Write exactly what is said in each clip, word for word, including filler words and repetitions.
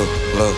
Hello.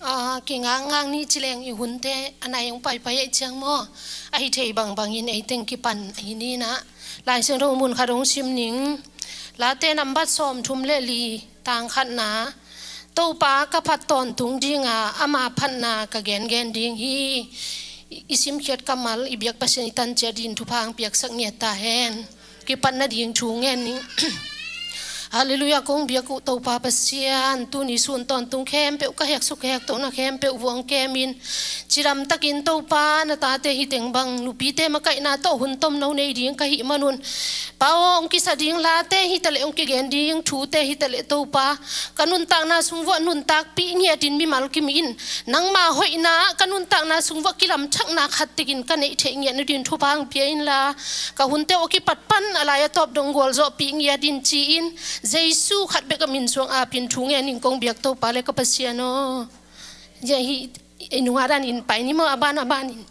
Aa, kingakngak ni ci leng i hunte a nai hong paipai ahih ciang maw, a hi thei bangbangin ei teng kipan ahi ni. Lai Siangtho mun khat hong sim ning. Late nambat sawmthum le li, tang khatna. Topa ka phat tawntung dinga ama phatna ka gengen ding hi. I, i simkhiat kammal, i biak Pasian i tan ciat dingin thupha hong piaksak ngiat ta hen. Kipatna ding thu ngen ning. Halleluiah, kong biak uh Topa Pasian, tuni sun tawntung khempeuh ka heksuk hektohna khempeuh vuang kemin, cidamtakin Topa na tate hi teng bang, nupite makaihna tawh hun tomno nei ding ka hih manun, Pa aw, hong kisa ding late hi taleh, hong kigen ding thute hi taleh Topa, ka nuntakna sung vuah nuntakpih ngiatin mimal kimi in, nangma hoihna ka nuntakna sung vuah kilamthakna khat tekin ka neih theih ngiat nadin thupha hong pia inla, ka hunte aw kipat pan a lai a tawp dong gualzawhpih ngiatin ci-in, Jesu khat bek a min suang apin thu ngen ning kong biak Topa le ka Pasian aw. Hia hi, i nunga danin pai ni maw, a ban a banin.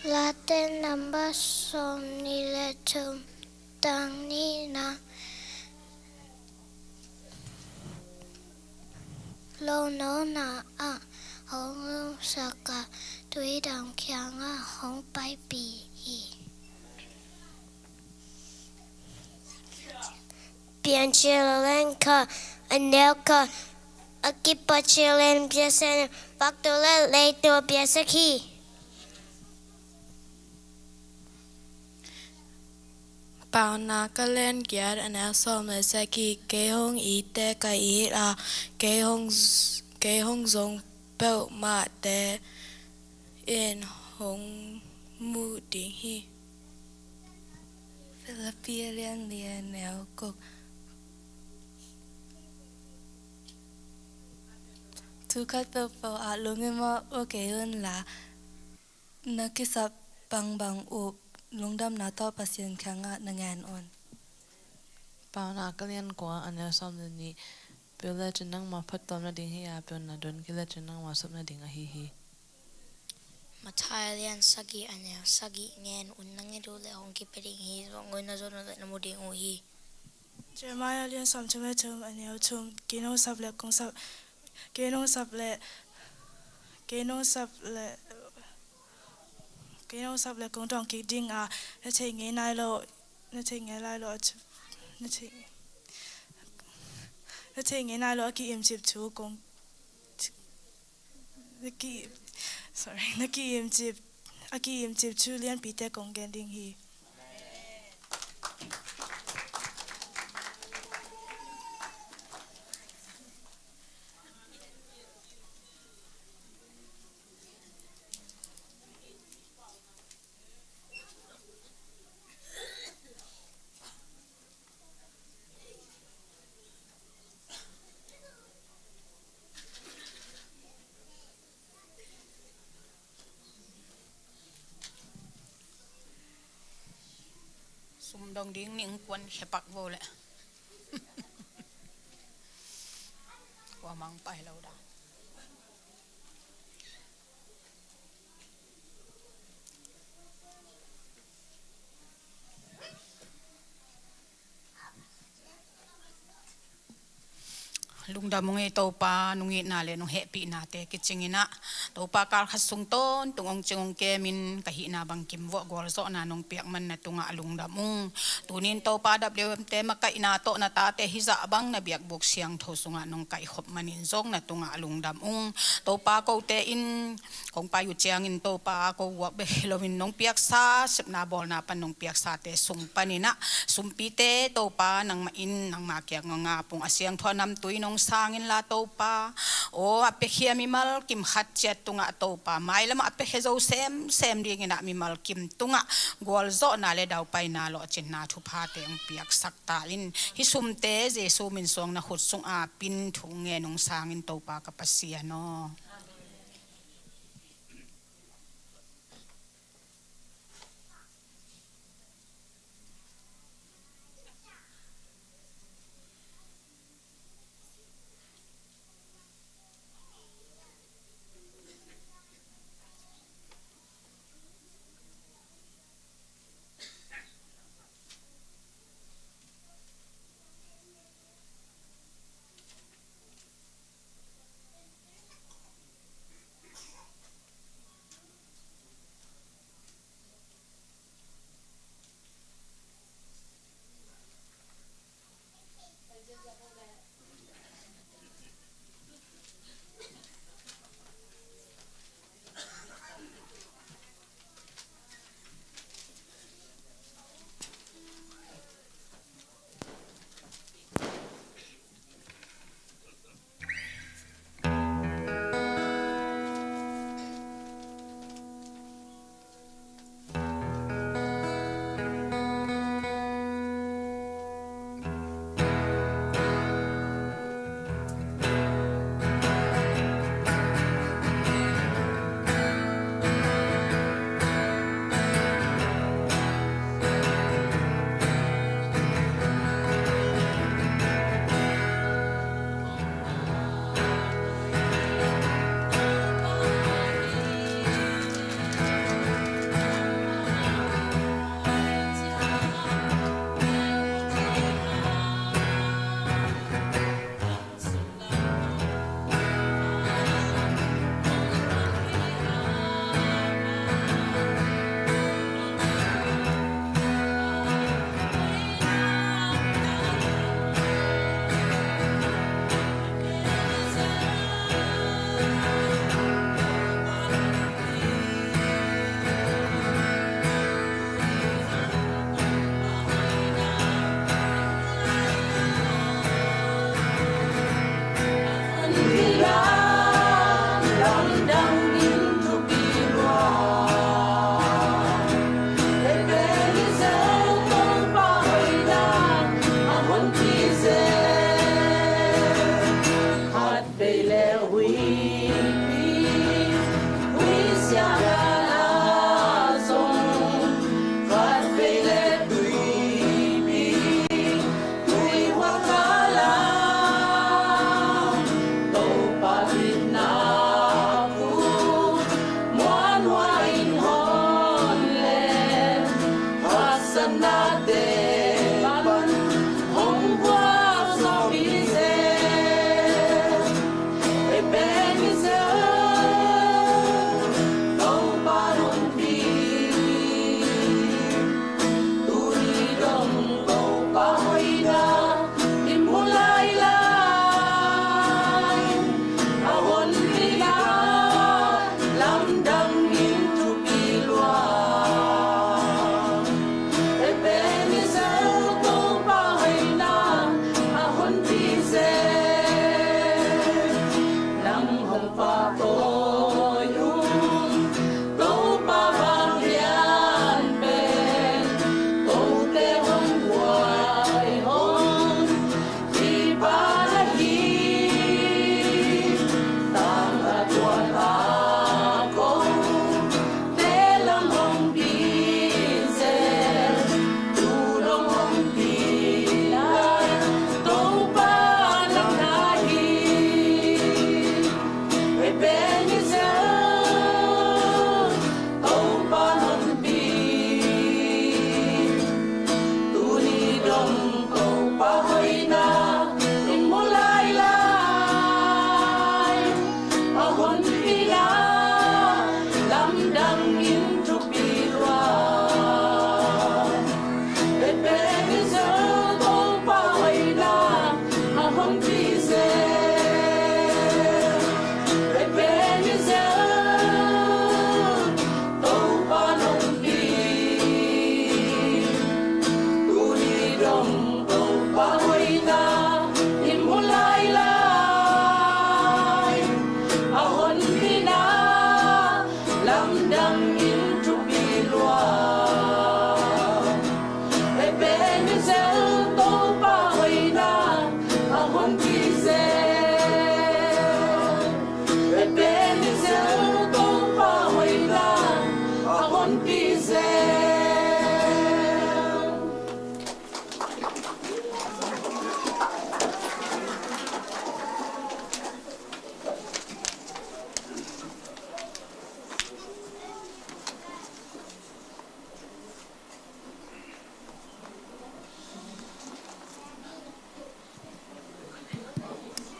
Late nambat sawmnih le thum, tang nihna. Lohnopna ah hong lumsak a, tui dam kiangah hong paipih hi. Piancil a lian khat, a neu khat, a kipat cil in Pasian in phaktu le leitung a piaksak hi. Paunak a lian giat, a neu sawm le sagih. Kei hong itte ka it a, kei hong z-, kei hong zong peuhmahte in hong muh ding hi. Filipi a lian li, a neu guk. Thu khat peuhpeuh ah lungkim aw, uh kei unla, na kisap bangbang uh lungdamna tawh Pasian kiangah na ngen un. Paunak a lian kua, a neu sawm le nih. Pil lecin nangma phattuam nading hi a, pilna dun kei lecin nangma sup nading ahi hi. Matthai a lian sagih, a neu sagih. Ngen un, na nget uh leh hong kipia ding hi. Zuak un, na zon uh leh na mu ding uh hi. Jeremiah a lian sawmthum le thum, a neu thum. Kei nong sap leh kong sap, kei nong sap leh, kei nong sap leh, kei nong sap leh kong dawng kik ding a, na thei ngei nai lo, na thei ngei lai lo a thu, na thei, na thei ngei nai lo a ki-imcip thu kong, na ki, sorry, na ki-imcip, a ki-imcip thu lianpite kong gen ding hi. Dong ding ning kuan khepak vo le. Kua mang pai lo da. Lungdam ung ei Topa, nung itna le nung hehpihnate kicing inah, Topa, kalkhat sung tawntung hong cing hong kemin ka hihna bangkim vuah gualzawhna nong piak man na tungah lungdam ung. Tunin Topa, W M te makaihna tawh na tate hizah bang na biakbuk siangtho sungah nong kaihkhop manin zong na tungah lungdam ung. Topa, kote in kong pai uh ciangin Topa, ko guak bek hi loin nong piaksa, sepna bawlna pan nong piaksate sung paninah sumpite Topa, nangmah in nangma kiang ngap ung, a siangtho a namtui nong sang inla Topa, aw, a piakhia mimal kim khat ciat tungah Topa, mailamah a piakhia zo semsem dinginah mimal kim tungah gualzawhna le daupaina lawhcinna thuphate hong piaksak ta in. Hih sumte Jesu min suang na khut sungah pin thu ngen ung sangin Topa ka Pasian aw.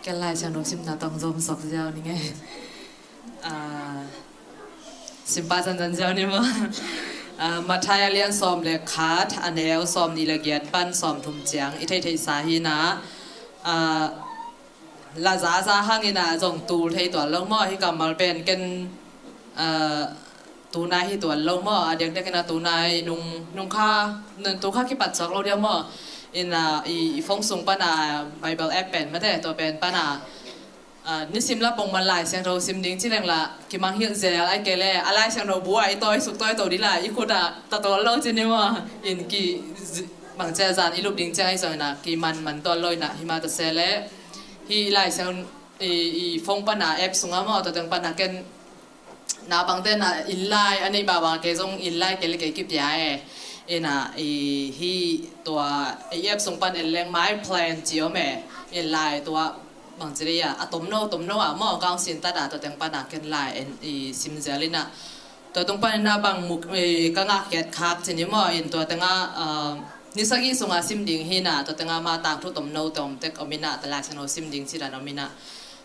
Ken Lai Siangtho simna tawh zom sok ziau ning e. Ah, sim pah zanzan ziau ni maw. Ah, Matthai a lian sawm le khat, a neu sawmnih le giat pan sawmthum ciang i theihtheihsa hi-in ah, ah, la zaza hangin ah zong tul thei tuan lo maw, hih kammal pen ken, ah, tu nai hi tuan lo maw, a diakdiakin ah tu nai nung, nung kha, nung tu kha kipat suak lo diam maw. In ah, i, i phone sung pan ah Bible app pen mate, tua pen pan ah, ah, nisim la pongman Lai Siangtho sim ding ci leng la kimangngilh zel, ahih kei leh a Lai Siangtho bu ah i tawi suk tawi to ding la, i khut ah ta tawl lo ci ni maw. In ki zi-, bangci a zan i lup ding ciang ahi zongin ah kimanman tuan lo in ah, himah ta se leh hih Lai Siang, i, i phone pan ah app sung ah maw, tua teng pan ah ken naupangte in ah inn lai a neih bangbang, kei zong inn lai kei le kei kipia e. In ah, i, hih tua, i app sung pan en leng My Plan ci om e. Inn lai tua bangci leh a tomno tomno ah maw, council tat ah, tua teng pan ah ken lai en, i, sim zel in ah, tua tung pan in ah bang muk, i, ka ngahkhiat khak ci ni maw. In tua teng ah, ah, ni sagih sung ah sim ding hi-in ah, tua teng ah mah tangthu tomno te om tek om in ah, tua Lai Siangtho sim ding ci dan om in ah,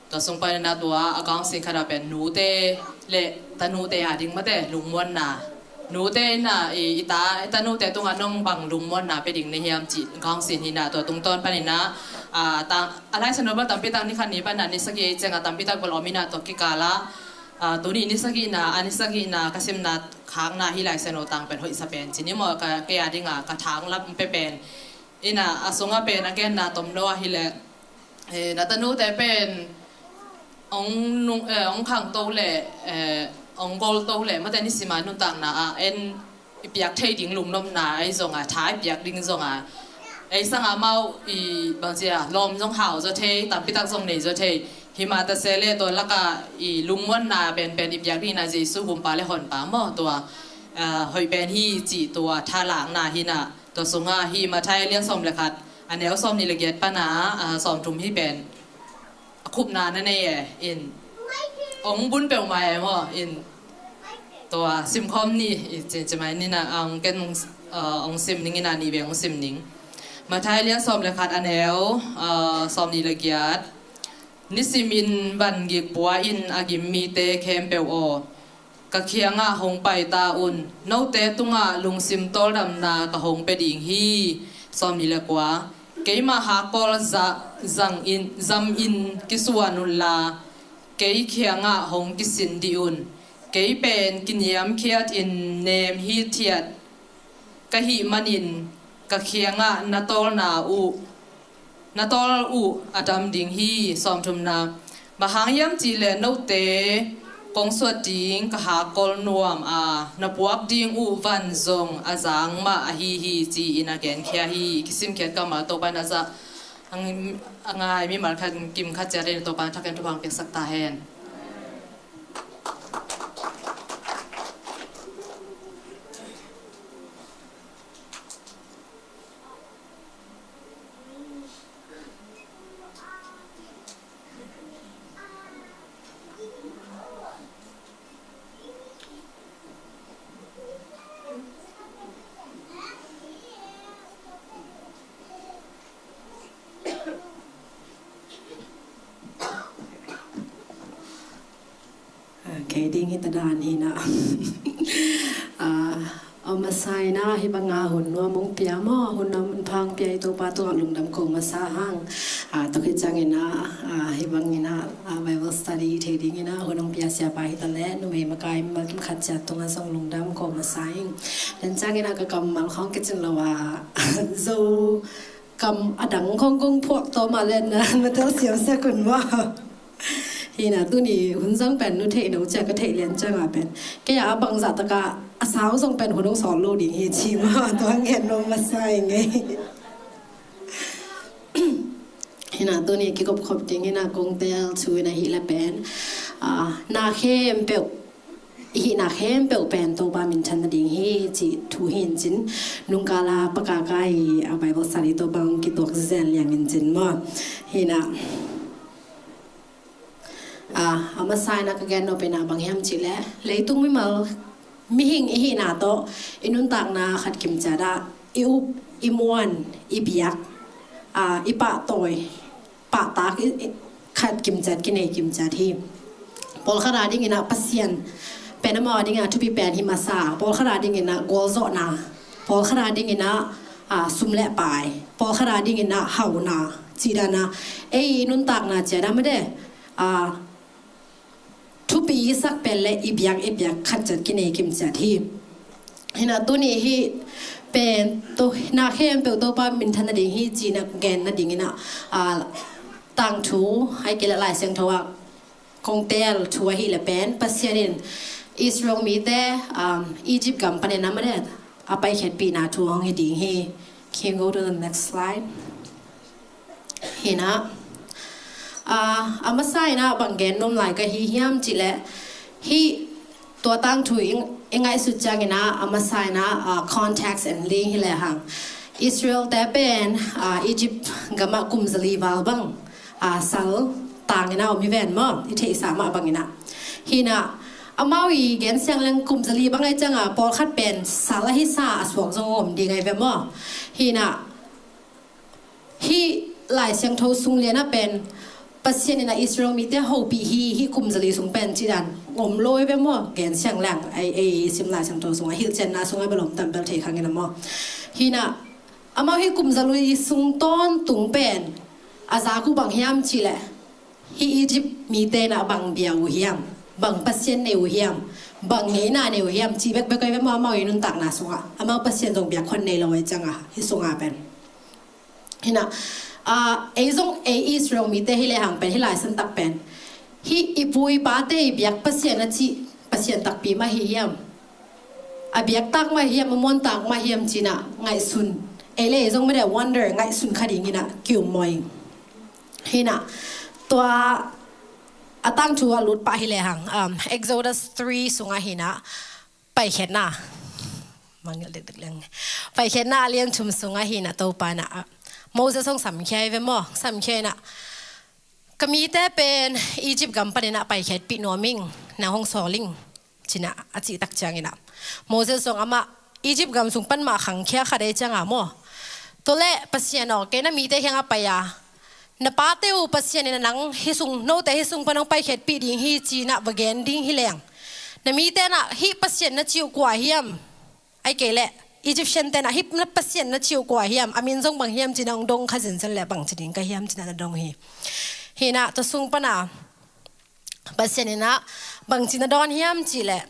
tua sung pan in ah tua a council khat ah pen nute le tanute a ding mate lungmuanna, nute in ah, i, i ta, i tanute tungah nong bang lungmuanna pia ding na hiam cih council hi-in ah, tua tungtawn pan in ah, ah, ta, a Lai Siangtho bang tampi tak ni khat ni pan ah ni sagih ciang ah tampi tak bel om in ah, tua kikal ah, ah, tuni ni sagihna, a ni sagihna ka simna khakna hih Lai Siangtho tang pen hoihsa pen ci ni maw, ka, kei a ding ah ka thang lam pia pen. In ah, a sung ah pen a genna tomno ah hi leh, eh, na tanute pen ong nung, eh, ong khangto le, eh, ong golto le mate, nisim a nuntakna ah en i piak thei ding lungnopna ahi zong ah, tha i piak ding zong ah, ei sang ah amau i bangci a lawm zong hau zaw thei, tampi tak zong nei zaw thei. Himah ta se leh tua lak ah i lungmuanna penpen i piak ding in ah Jesu Gumpa le Honpa maw, tua, ah, hoih pen hi cih tua thalakna hi-in ah, tua sung ah hih Matthai a lian sawm le khat, a neu sawmnih le giat pan ah, ah, sawmthum, hih pen a khupna na nei e. In ong bun peuhmah e maw. In tua sim khawm ni, i, ci, ci mai ni in ah, ong ken, ah, ong sim ning in ah, ni vei ong sim ning. Matthai a lian sawm le khat, a neu, ah, sawmnih le giat. Nisimin van gik pua in a gim mite khempeuh aw, ka kiangah hong pai ta un. Note tungah lungsim tawldamna ka hong pia ding hi. Sawmnih le kua. Keimah hakkawl za-, zang in, zam in kisuan unla, kei kiangah hong kisin dih un. Kei pen kiniamkhiatin nem hithiat ka hih manin ka kiangah na tawlna uh, na tawl uh a dam ding hi. Sawmthumna. Bang hang hiam cih leh note kong suat ding ka hakkawl nuam a, na puak ding uh van zong a zang mah ahi hi, ci-in a genkhia hi. Kisimkhiat kammal Topa in a za, a ngai mimal khat, kim khat ciat in Topa in thak in thupha piaksak ta hen. Ah, kei ding hi ta dan hi na. Ah, a masa in ah hih banga hun nuam hong pia maw, hun nuam hong pia i Topa tungah lungdam ko masa hang. Ah, tua khit ciangin ah, ah, hih bangin ah, ah, Bible study thei dingin ah hun hong pia siapa hi ta leh numei makai mimal kim khat ciat tungah zong lungdam ko masa ing. Tua ciangin ah ka kammal khawng kicin lo a, Zo kam a dang khawng kong phuak tawm a leh na, na tel siamsia kun maw. Hi na, tuni hun zang pen nu theih no cia ka theih lian ciang a pen, kei a bangzah tak a a sau zong pen hun hong sawt lo ding hi ci maw, tua ngen nuam masa ing ei. Hi na, tuni kikop khop dingin ah kong tel thu in ahih leh pen, ah, na khempeuh, i hihna khempeuh pen Topa minthan nading hi cih thu hi in cin, nungkal a Pakaka i a Bible study tawh bang kituak zen liang in cin maw. Hi na, ah, a masa in ah ka gen nop in ah bang hiam cih leh, leitung mimal, mihing i hihna tawh i nuntakna khat kim ciat ah i up, i muan, i biak, ah, i pahtawi, pahtak, i, i, khat kimciat, kinei kimciat hi. Pawlkhat a dingin ah Pasian pen amau a dingin ah thupi pen hi masa, pawlkhat a dingin ah gualzawhna, pawlkhat a dingin ah, ah, sum le pai, pawlkhat a dingin ah hauhna, cih dan a, ei i nuntakna ciat ah made, ah, thupi i sak pen le i biak, i biak khat ciat kinei kimciat hi. Hi na, tuni hi pen to, na khempeuh Topa minthan nading hi ci-in ah gen nadingin ah, ah, tangthu, ahih kei leh Lai Siangtho ah kong teel thu ahih leh pen Pasian in Israel mite, um, Egypt gam panin a made a paikhiatpihna thu hong hi ding hi. Can you go to the next slide? Hi na, ah, a masa in ah bang gen nuam lai ka hi hiam cih leh, hih tua tangthu i, i ngaihsut ciangin ah, a masa in ah, ah, context and link hi lehang, Israel te pen, ah, Egypt gam ah kum zali val bang, ah, sal tangin ah om hi ven maw, i theihsa mah bangin ah. Hi na, amau i gen siang leng kum zali bang ahih ciangin ah pawlkhat pen sal a hisa a suak zong om ding ahi ve maw. Hi na, hih Lai Siangtho sung lian ah pen Pasian in ah Israel mite hopih hi, hih kum zali sung pen cih dan om lo ahi ve maw, gen siang leng, ei, ei sim Lai Siangtho sung ah hilhcianna sung ah bel om tam bel thei kha ing a maw. Hi na, amau hih kum zali sung tawntung pen a zak uh bang hiam cih leh, hih Egypt mite in ah bang bia uh hiam, bang pasian nei uh hiam, bang ngeina nei uh hiam cih bekbek ahi ve maw, amau i nuntakna sung ah. Amau Pasian zong biak khol nei lo ahih ciangin ah hih sung ah pen. Hi na, ah, ei zong ei Israel mite hi lehang pen, hih Lai Siangtho pen, hih i pu i pate i biak Pasian a cih Pasian takpi mah hi hiam, a biak tak mah hiam, a muan tak mah hiam ci-in ah ngaihsun, ei le ei zong made wonder, ngaihsun kha dingin ah ki-um maw ing. Hi na, tua a tangthu ah lut pah hi lehang, um, Exodus three sung ah hi na, Paikhiatna, mangngilh dekdek leng, Paikhiatna a lian thum sung ah hi na, Topa in ah, ah, Moses hong samkhia hi ve maw, samkhia in ah, ka mite pen Egypt gam panin ah paikhiatpih nuam ing, nang hong sawl ing, ci-in ah a cih tak ciangin ah, Moses zong amah Egypt gam sung pan mah khangkhia khat ahih ciangin ah maw, tua leh Pasian aw, kei na mite kiang ah pai a, na pate uh Pasian in ah nang hih sung, note hih sung pan hong paikhiatpih ding hi ci-in ah va gen ding hi leng, na mite in ah hih Pasian na cih uh kua hiam, ahih kei leh Egyptian te in ah hih na Pasian na cih uh kua hiam, a min zong bang hiam ci-in ah hong dong kha zenzen leh bang ci ding ka hiam ci-in ah na dong hi. Hi na, tua sung pan ah Pasian in ah bangci na dawn hiam cih leh,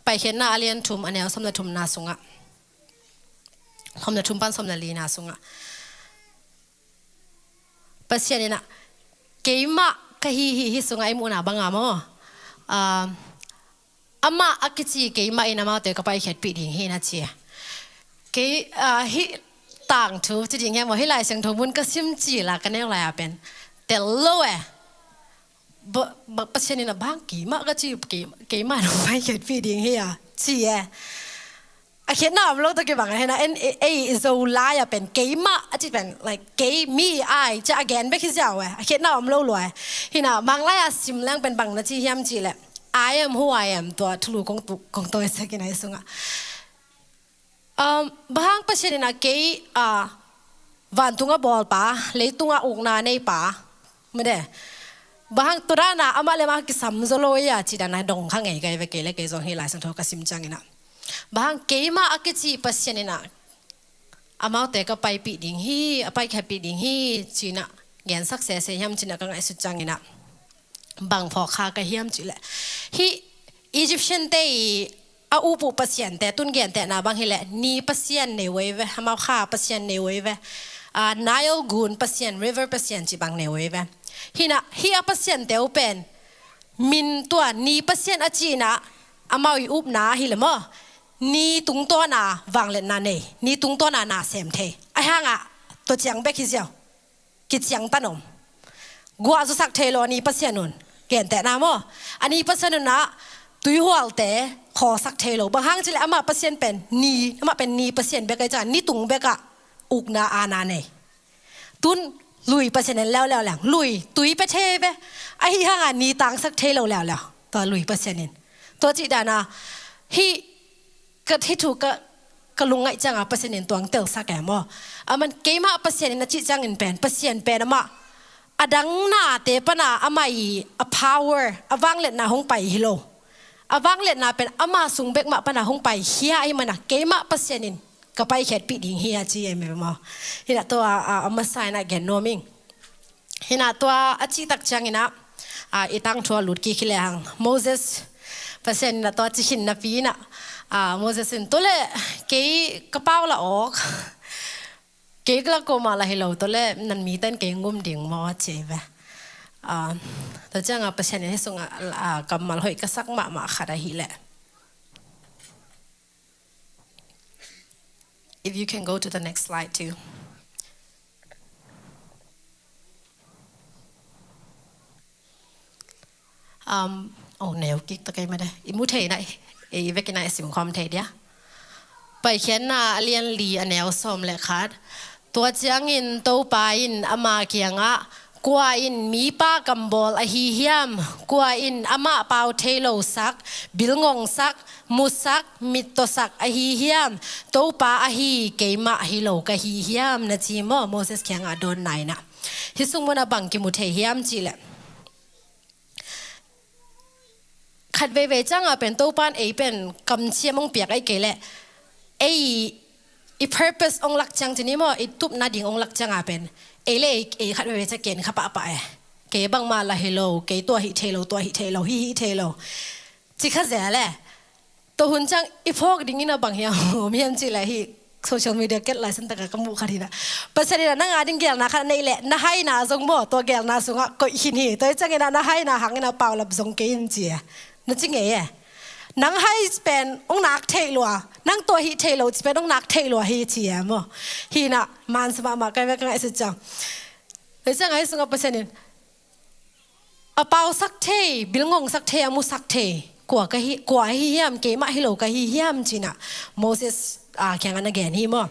Paikhiatna a lian thum, a neu sawm le thumna sung ah, sawm le thum pan sawm le lina sung ah, Pasian in ah, keimah ka hi hi, hih sung ah i muhna bang ah maw, ah, amah a kici keimah in amaute ka paikhiatpih ding hi, na ci. Kei, ah, hih tangthu ci ding hiam maw, hih Lai Siangtho mun ka sim cil a ka neu lai ah pen tel lo e. Ba, ba, Pasian in ah bang keimah ka ci, kei, keimah in hong paikhiatpih ding hi a ci e. A khiatna om lo tawh kibang hi na, en, ei, ei Zolai ah pen keimah a cih pen, like, kei, me, I, ci a gen bek hi ziau e. A khiatna om lo lua e. Hi na, Manglai ah sim leng pen bang na ci hiam cih leh, "I am who I am," tua thulu kong tu, kong tawi sak in ah hih sung ah. Um, bang hang Pasian in ah kei, ah, vantung a bawlpa, leitung a ukna neipa, mede, bang hang tua dan a amah le amah kisam zaw lo ia cih dan a dong kha ngei ka hi ve, kei le kei zong hih Lai Siangtho ka sim ciangin ah. Bang hang keimah a kici Pasian in ah amaute ka paipih ding hi, a paikhiatpih ding hi ci-in ah gensak sese hiam ci-in ah ka ngaihsut ciangin ah, bang phawk kha ka hiam cih leh, hih Egyptian te i a up uh pasian te, tun gentehna bang hi leh, ni pasian nei uh ei ve, amau kha pasian nei uh ei ve. Ah, Nile gun pasian, river pasian cih bang nei uh ei ve. Hi na, hih a pasian te uh pen min tua ni pasian a cih in ah amau i upna hi leh maw, ni tungtawn a vangliatna nei, ni tungtawn a na sem thei. Ahih hang ah tua ciang bek hi ziau, kiciangtan om. Guah zawsak thei lo a ni pasian un. Gentehna maw, a ni pasian un ah tuihualte khawlsak thei lo. Bang hang cih leh amah pasian pen ni, amah pen ni pasian bek ahih ciang ni tung bek ah ukna aana nei. Tun lui pasian en leuleu leng, lui, tui pia thei ve. Ahih hang ah ni tangsak thei lo leuleu, tua lui pasian in. Tua cih dan a, hih ka, hih thu ka, ka lungngaih ciang a Pasian in tua hong telsak e maw. Aman keimah Pasian in a cih ciangin pen, Pasian pen amah a dang nate pana amah i a power, a vangliatna hong pai hi lo. A vangliatna pen ama sung bek mah pana hong paikhia ahih mana keimah Pasian in ka paikhiatpih ding hi a ci hi maw. Hi nah tua a, a masa in a gen nuam ing. Hi nah tua a cih tak ciangin ah, a, i tangthu ah lut kik hi lehang Moses, Pasian in ah tua ci khin napi in ah, a, Moses in tua leh kei ka pau la awk, kei la kuamah la hi lo, tua leh nan mite in kei hong um ding maw ci hi ve. A, tua ciangah Pasian in hih sungah, a, kammal hoih ka sak mahmah khat ahih leh. If you can go to the next slide too. Um, oh, neu kik ta kei mah de. I mu thei na, i vek in a i sim khawm thei dia. Paikhiatna a lian li a neu sawm le khat. Tua ciangin Topa in ama kiangah, kua in mipa kambawl ahi hiam? Kua in amah pau thei lo sak, bilngong sak, musak, mittaw sak ahi hiam? Topa ahi keimah hi lo ka hi hiam? Na ci maw, Moses kiangah dawnna in ah. Hih sung munah bang kimu thei hiam cih leh, khat veivei ciangah pen Topa in ei pen kamciam hong piak ahih kei leh ei i purpose hong lak ciang ci ni maw, i tupna ding hong lak ciangah pen ei le ei, ei khat veivei ciang ken kha pahpah e. Kei bangmah la hi lo, kei tua hih thei lo, tua hih thei lo, hih hih thei lo ci kha zel e. Tua hun ciang i phawk ding in a bang hiam, om hiam cih leh hih social media ket laisan takah ka muh khat hi nah. Pasian in ah nang a ding geelna khat a neih leh na haina zong maw, tua geelna sungah koih khin hi. Tua hi ciangin ah na haina hangin ah paulap zong kei in ci e. Na ci ngei e. Nang hai pen hong nak theih lua, nang tua hih thei lo ci pen hong nak theih lua hi ci e maw. Hi nah, mansa mahmah ka hi ve ka ngaihsut ciang. Tua hi ciangah hih sungah Pasian in a pausak thei, bilngongsak thei, a musak thei kua ka hi, kua ahi hiam, keimah hi lo ka hi hiam ci nah Moses, a, kiangah na gen hi maw.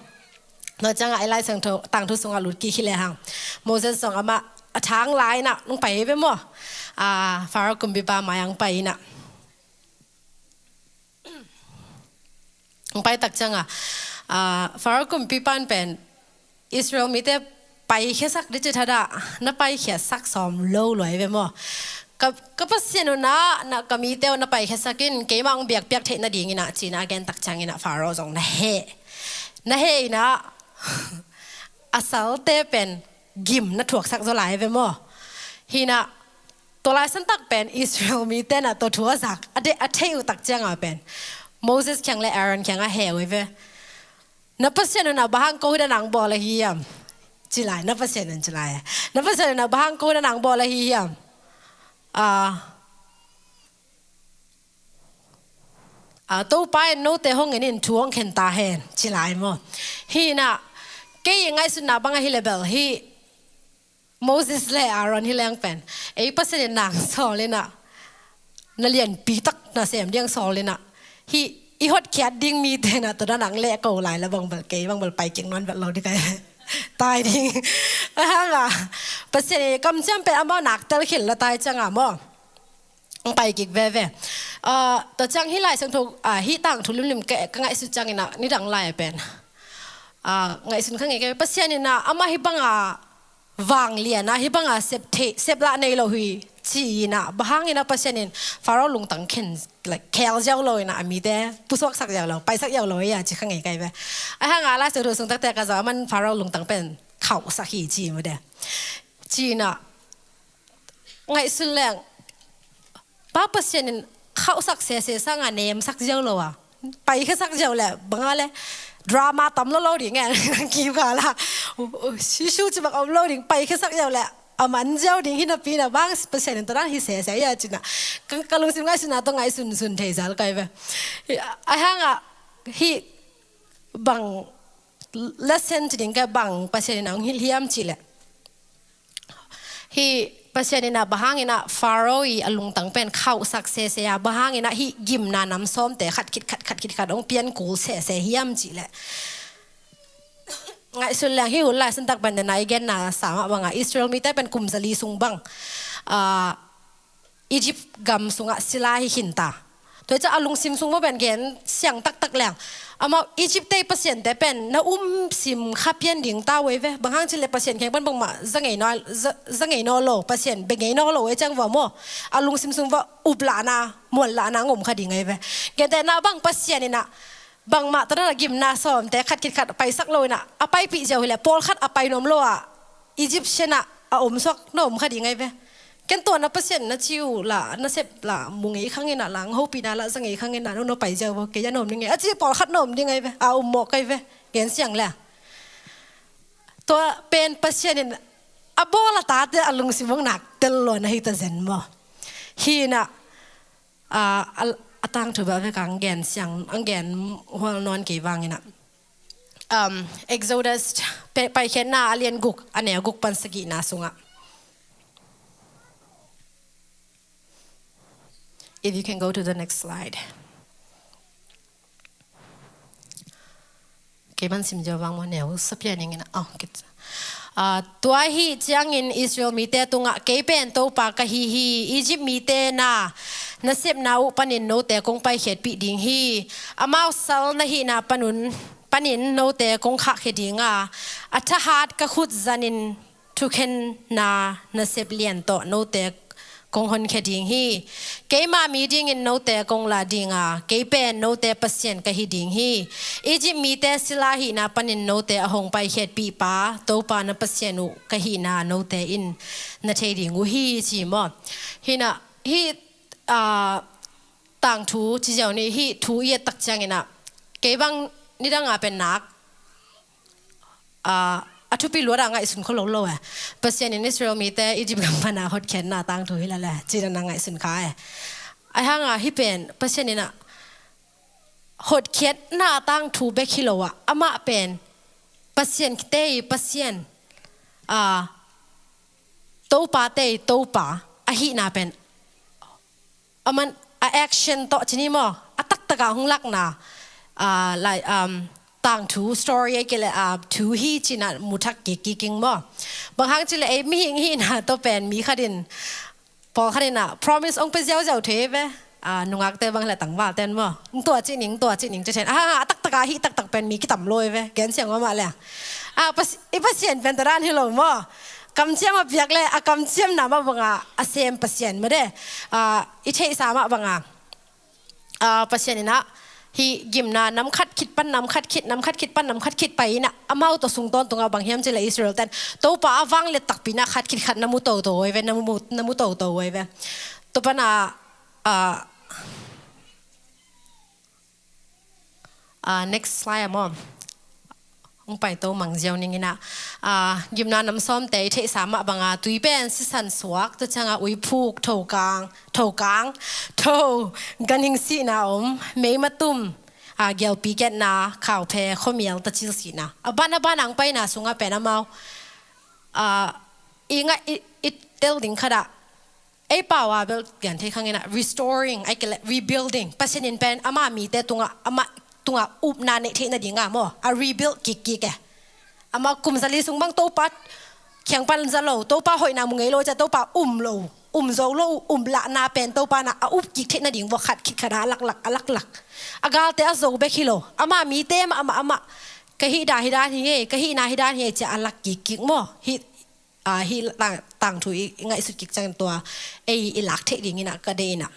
Tua ciangah i Lai Siangtho tangthu sungah lut kik hi lehang Moses zong amah a thang lai in ah hong pai hi ve maw. A, Pharaoh kumpipa mai-ah hong pai in ah. Hong pai tak ciangah, a, Pharaoh kumpipa in pen Israel mite paikhiasak ding ci thadah, na paikhiasak sawm lo lua hi ve maw. Ka, ka Pasian un ah, na ka mite uh na paikhiasak in, keimah hong biakpiak theih nadingin ah ci nah a gen tak ciangin ah Pharaoh zong na heh. Na heh in ah a salte pen gim na thuaksak zaw lai hi ve maw. Hi nah, tua laisan tak pen Israel mite in ah tua thu a zak, a de, a theih uh tak ciangah pen Moses kiang le Aaron kiangah heh uh hi ve. Na Pasian un ah bang hang ko hi dan a hong bawl ahi hiam? Ci lai, na Pasian un ci lai. Na Pasian un ah bang hang ko hi dan a hong bawl ahi hiam? A, a, Topa in note hong en in thu hong khen ta hen, ci lai maw. Hi nah, kei i ngaihsutna bang ahi leh bel hih Moses le Aaron hi leng pen ei Pasian in na hong sawl in ah na lianpi tak nasem ding hong sawl in ah hih i hotkhiat ding mite in ah tua dan a hong leh ko lai leh bang bel kei bang bel pai kik nawn vet lo ding ka hi. Tai ding. Ahang a, Pasian in kamciam pen amau nak tel khil la tai ciangah maw. Hong pai kik veve. A, tua ciang hih Lai Siangtho, a, hih tangthu limlim ka, ka ngaihsut ciangin ah nidang lai a pen, a, ngaihsun kha ngei ka hi. Pasian in ah amah hih banga vanglian ah, hih banga sep thei, sep lah nei lo hi ci in ah, bang hangin ah Pasian in Pharaoh lungtang khen, like, khel ziau lo in ah, a mite pusuaksak ziau lo, paisak ziau lo hi a ci kha ngei ka hi ve. Ahang a Lai Siangtho sung takte ka zong aman Pharaoh lungtang pen khauhsak hi ci mu de. Ci in ah ngaihsun leng, Pa Pasian in khauhsak sese sangah nemsak ziau lo a, paikhiasak ziau leh bang a leh drama tam lo lo ding e. Nang kikal ah shu shu ci bang om lo ding, paikhiasak ziau leh a man ziau ding hi napi in ah bang Pasian in tua dan hi sese hi a ci in ah ka, ka lungsim ngaihsutna tawh ngaihsun sun thei zel ka hi ve. Ahang a hih bang lesson ci ding ka, bang Pasian in a hong hilh hiam cih leh, hih Pasian in ah bang hangin ah Pharaoh i a lungtang pen khauhsak sese a, bang hangin ah hih gimna nam sawmte khat khit khat, khat khit khat hong pian kul sese hiam cih leh, ngaihsun leng hih hun lai santak pen den a i genna sa mah bangah Israel mite pen kum zali sung bang, ah, Egypt gam sungah sila hi khinta. Tua hi ciang a lungsim sung maw pen gen siang taktak leng. Amau Egypt te pasian te pen na um sim kha pian ding ta uh ei ve. Bang hang cih leh Pasian kiang pan bangmah za ngei naw, za, za ngei naw lo, Pasian bia ngei naw lo ei ciang vua maw. A lungsim sung vua up lahna, muan lahna ngom kha ding ei ve. Gentehna bang Pasian in ah bangmah tawh na gimna sawmte khat khit khat paisak lo in ah, a paipih ziau hi leh pawlkhat a pai nuam lo ah Egyptian ah a om suak na om kha ding ei ve. Ken tua na Pasian na ci uh lah, na sep lah, mu ngei khang in ah lah, hopihna lah za ngei khang in ah, no, no pai ziau vo, kei a na om ding ei, a ci pawlkhat na om ding ei ve, a um mawk ei ve, gen siang le. Tua pen Pasian in a bawl a tate a lungsim hong nak tel lo na hi ta zen maw. Hi in ah, a, a, a tangthu bel vek ang gen siang, ang gen hual nawn kei vang in ah. Um, Exodus, pe-, Paikhiatna a lian guk, a neu guk pan sagihna sungah. If you can go to the next slide. Kei man sim ziau vang maw, neu sa pian ing in ah. Oh, kit. Ah, tua ahih ciangin Israel mite tungah, kei pen Topa ka hi hi, Egypt mite na nasepna uh panin note kong paikhiatpih ding hi. Amau sal na hihna panun, panin note kong khahkhia ding a, a thahat ka khut zanin thukhenna nasep lian tawh note kong honkhia ding hi. Keima mi dingin note kong la ding a, kei pen note Pasian ka hi ding hi. Egypt mite sila hihna panin note a hong paikhiatpihpa Topa na Pasian uh ka hihna note in na thei ding uh hi, ci maw. Hi in ah, hih, ah, tangthu ci ziau ni, hih thu i et tak ciang in ah, kei bang nidang a pen nak, ah, a thupi luat a ngaihsun khol lo lo e. Pasian in Israel mite Egypt gam pan a hotkhiatna tangthu hi lai le, ci dan a ngaihsun kha e. Ahih hang a hih pen Pasian in ah hotkhiatna tangthu bek hi lo a, amah pen Pasian te i Pasian, ah, Topa te i Topa ahihna pen, aman a action tawh ci ni maw, a taktak a hong lakna, ah, lai, um, tangthu, story ei kei leh, ah, thu hi ci in ah mu thak kik kik ing maw. Bang hang cih leh ei mihing hihna tawh pen mi khat in, pawlkhat in ah promise hong pia ziauziau thei ve. Ah, nungakte bang leh tangvalte in maw, hong tua cih ning, hong tua cih ning ci thei in, ah, a taktak a hih taktak pen mi kitam lo ei ve, gen siang mahmah le. Ah, Pas-, i Pasian pen tua dan hi lo maw. Kamciam a piak leh a kamciamna mah bang a a sem Pasian mah de. Ah, i theihsa mah bang a, ah, Pasian in ah hih gimna nam khat khit pan nam khat khit, nam khat khit pan nam khat khit pai in ah, amau tawh sung tawntung a bang hiam cih leh Israel ten Topa a vangliat takpi in ah khat khit khat na mu toto uh ei ve, na mu, na mu toto uh ei ve. Tua pan a, ah, ah, next slide a maw. Hong paito mang ziau ning in ah, ah, gimna nam sawmte i theihsa mah bang a, tui pen sisan suak, tua ciang a uiphuk, thokang, thokang, tho, ganhing sihna om, meimatum, ah, gialpi kiatna, khauphe, khuamial, tacil sihna. A ban a ban a hong paina sungah pen amau, ah, i ngaih, i, i tel ding khat ah, ei pau a bel gen thei khang in ah restoring, ahih kei leh rebuilding. Pasian in pen ama mite tungah, ama tungah upna neih theih nading a maw, a rebuild kik kik e. Ama kum zali sung bang Topa kiang pan za lo, Topa hoihna mu ngei lo ciang Topa um lo, um zo lo, um lahna pen Topa in ah a up kik theih nading vua khat khit khat a laklak, a laklak. A galte a zo bek hi lo, ama mite mah, amah, amah, ka hih dan hi dan hi e, ka hihna hi dan hi e ci a lak kik kik maw. Hih, ah, hih tang, tangthu i, i ngaihsut kik ciangin tua ei i lak theih ding in ah ka deih in ah.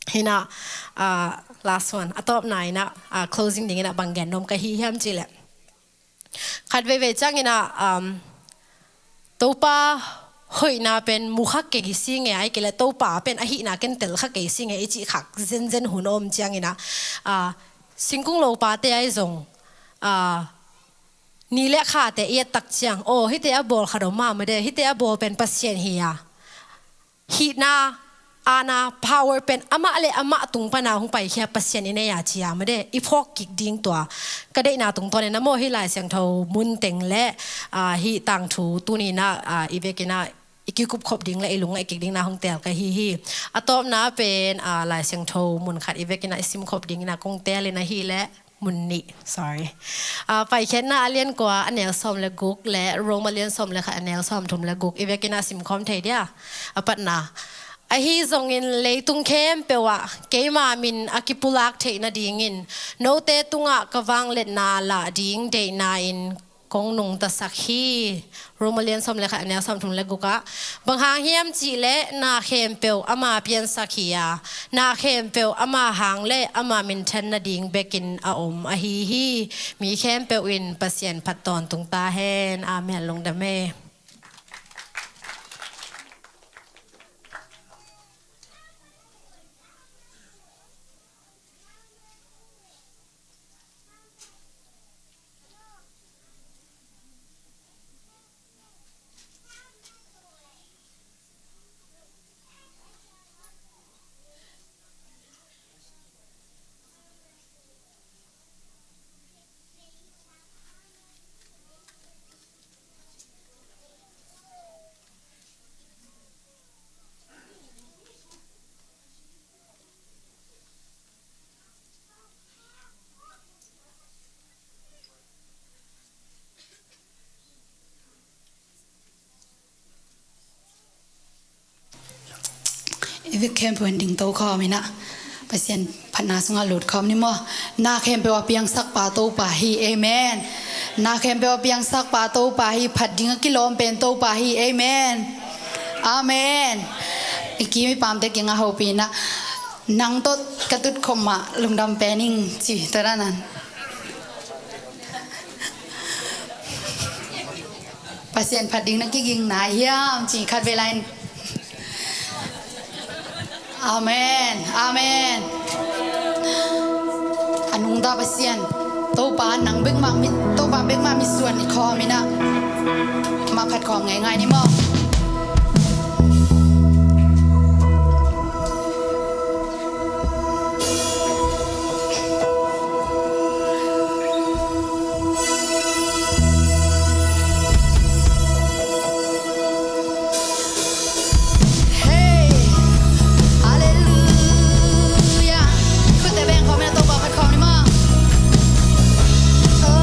Hi in ah, ah, last one, a tawpna in ah, ah, closing ding in ah bang gen nuam ka hi hiam cih leh, khat veivei ciangin ah, um, Topa hoihna pen mu kha kei sing e, ahih kei leh Topa pen ahihna ken tel kha kei sing e i cih khak zenzen hun a om ciangin ah, ah, singkung lopate ahi zong, ah, ni leh khate i et tak ciang, aw, hihte a bawl khat om mah mah de, hihte a bawl pen Pasian hi a, hihna, aana, power pen amah leh amah tung pan a hong paikhia Pasian i nei a ci a mah de, i phawk kik ding tua ka deihna tungtawn in ah maw, hih Lai Siangtho mun teng leh, ah, hih tangthu tuni in ah, ah, i vekin ah i kikup khop ding leh i lungngaih kik ding in ah hong teel ka hi hi. A tawpna pen, ah, Lai Siangtho mun khat i vekin ah i sim khop ding in ah kong teel in ahih leh, mun nih, sorry. Ah, Paikhiatna a lian kua a neu sawm leh guk leh Rom a lian sawm leh khat a neu sawmthum leh guk i vekin ah simkhawm thei dia. A patna, Ahi zongin leitung khempeuh ah keima min a kipulak theih nadingin note tungah ka vangliatna lah ding deihna-in kong nungtasak hi. Rom a lian sawm le khat, a neu sawmthum le guk ah, bang hang hiam cih leh na khempeuh ama piansak hi a, na khempeuh ama hang le ama minthan nading bekin a om ahi hi. Mi khempeuh in Pasian phat tawntung ta hen. Amen. Lungdam e. I vek khempeuh in dingto khawm in ah, Pasian phatna sungah lut khawm ni maw. Na khempeuh a piangsak pa Topa hi. Amen. Na khempeuh a piangsak pa Topa hi. Phat ding a kilawm pen Topa hi. Amen. Amen. I kim i pamte kiangah hopih in ah, nang tawh ka tutkhop mah lungdam pen ing ci, tua dan a. Pasian phat ding na kiging nai hiam ci, khatvei lai in. Amen. Amen. A nungta Pasian, Topa nang bek mah mit, Topa bek mah mitsuan i khawm in ah, mah phat khawm ngeingai ni maw. Hei! Halleluia! Khutte beng khawm in ah, Topa phat khawm ni maw. Oh!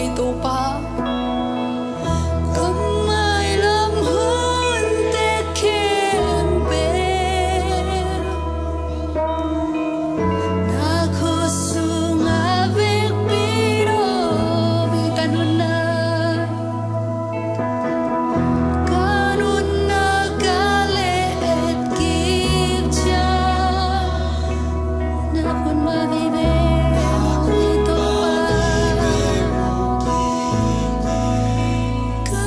ei Topa. Ka mailam hunte khempeuh na khut sungah vekpi in om hi. Ka nunna, ka nunna ka le-et kik ciang, na khut mah vive mu hi Topa. Ka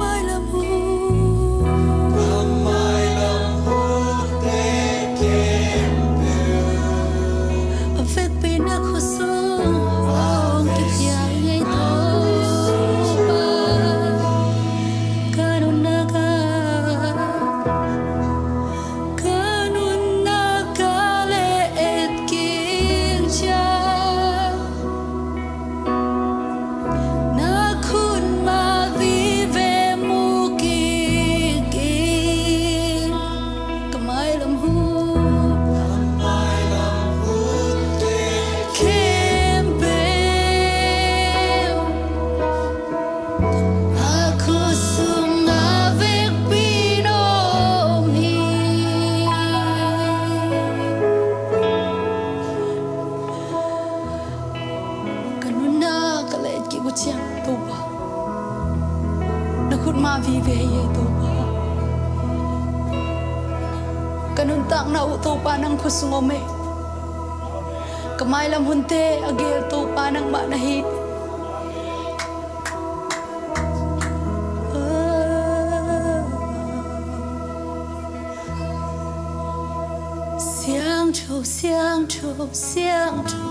mailam hun, a vekpi na khut sung hong kicial hi Topa. Ka nunna ka, ka nunna ka le-et kik ciang, na khut mah vive mu kik in. Ka mailam hun khempeuh a khut sungah vekpi in om hi. Ka nunna ka le-et kik uh ciang Topa, na khut mah vive hi ei Topa. Ka nuntakna uh Topa nang khut sung om hi. Ka mailam hunte a geel Topa nangmah na hi. Siangtho, siangtho, siangtho,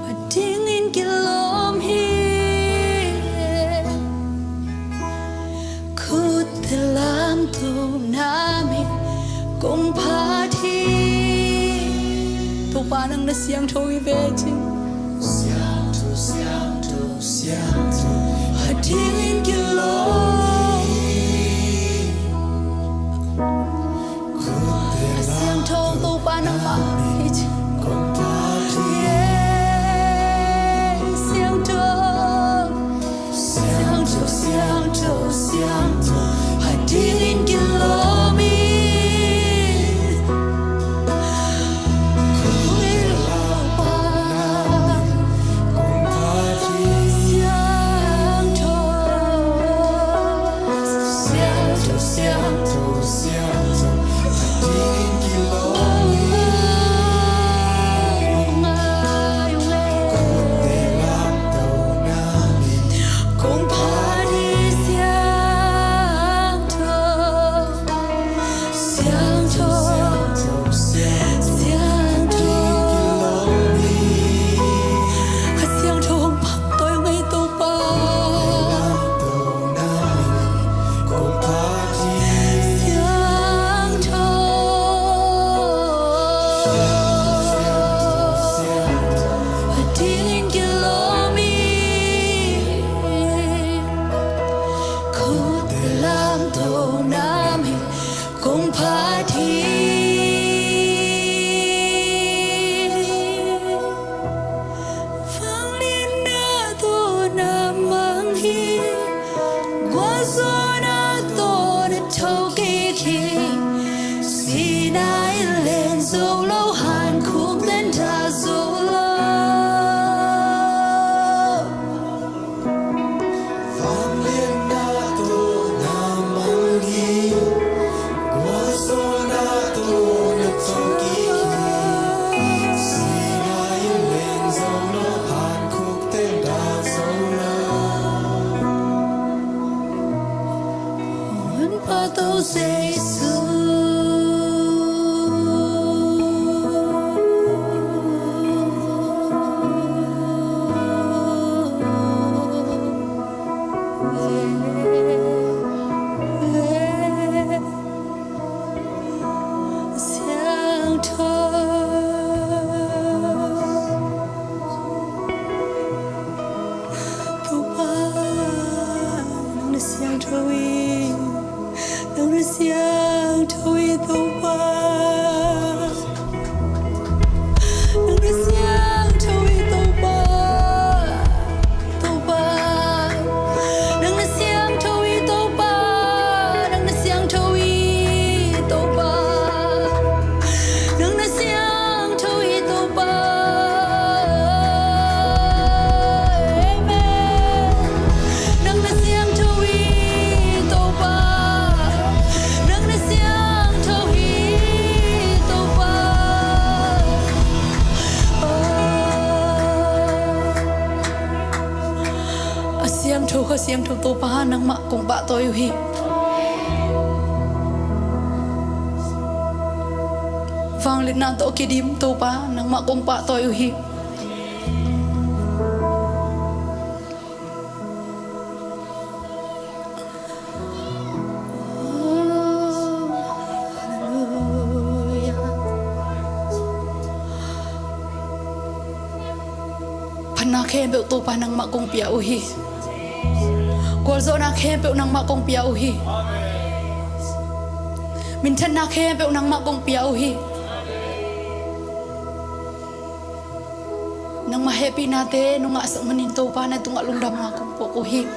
a dingin kilawm hi. Khutte lamto na min kong phat hi. Topa nang na siangtho hi ve cin. Siangtho, siangtho, siangtho, a dingin kilawm hi. Khutte lamto na min kong phat hi. A siangtho Topa nangmah hi cin. Siangtho, siangtho, siangtho, siangtho, a dingin kilawm hi. Khutte lamto na min kong phat hi. Siangtho, siangtho, siangtho, siangtho, a dingin kilawm hi. Khutte lamto na min kong phat hi. Siangtho, siangtho, siangtho, a siangtho hong phat tawi ung ei Topa. Siangtho, a dingin kilawm hi. Khutte lamto na min kong phat hi. Vangliatna tawh na mang hi. Gualzawhna tawh na thokik hi. Sinai len zo lo, hankhukte'n dah zo lo. Vangliatna tawh na mang hi. Gualzawhna tawh na thokik hi. Sinai len zo lo, hankhukte'n dah zo lo. Hun pha to Jesu. Siangtho Topa, nang na siangtho hi. Nang na siangtho hi Topa. Nang na siangtho hi Topa. Topa, Siangtho Topa, nangmah kong pahtawi uh hi. Vangliatna tawh kidim Topa, nangmah kong pahtawi uh hi. Phatna khempeuh Topa nangmah kong pia uh hi. Gualzawhna khempeuh nangmah kong pia uh hi. Minthanna khempeuh nangmah kong pia uh hi. Nangmah hehpihnate nong ngahsak manin Topa na tungah lungdamna kong puak uh hi.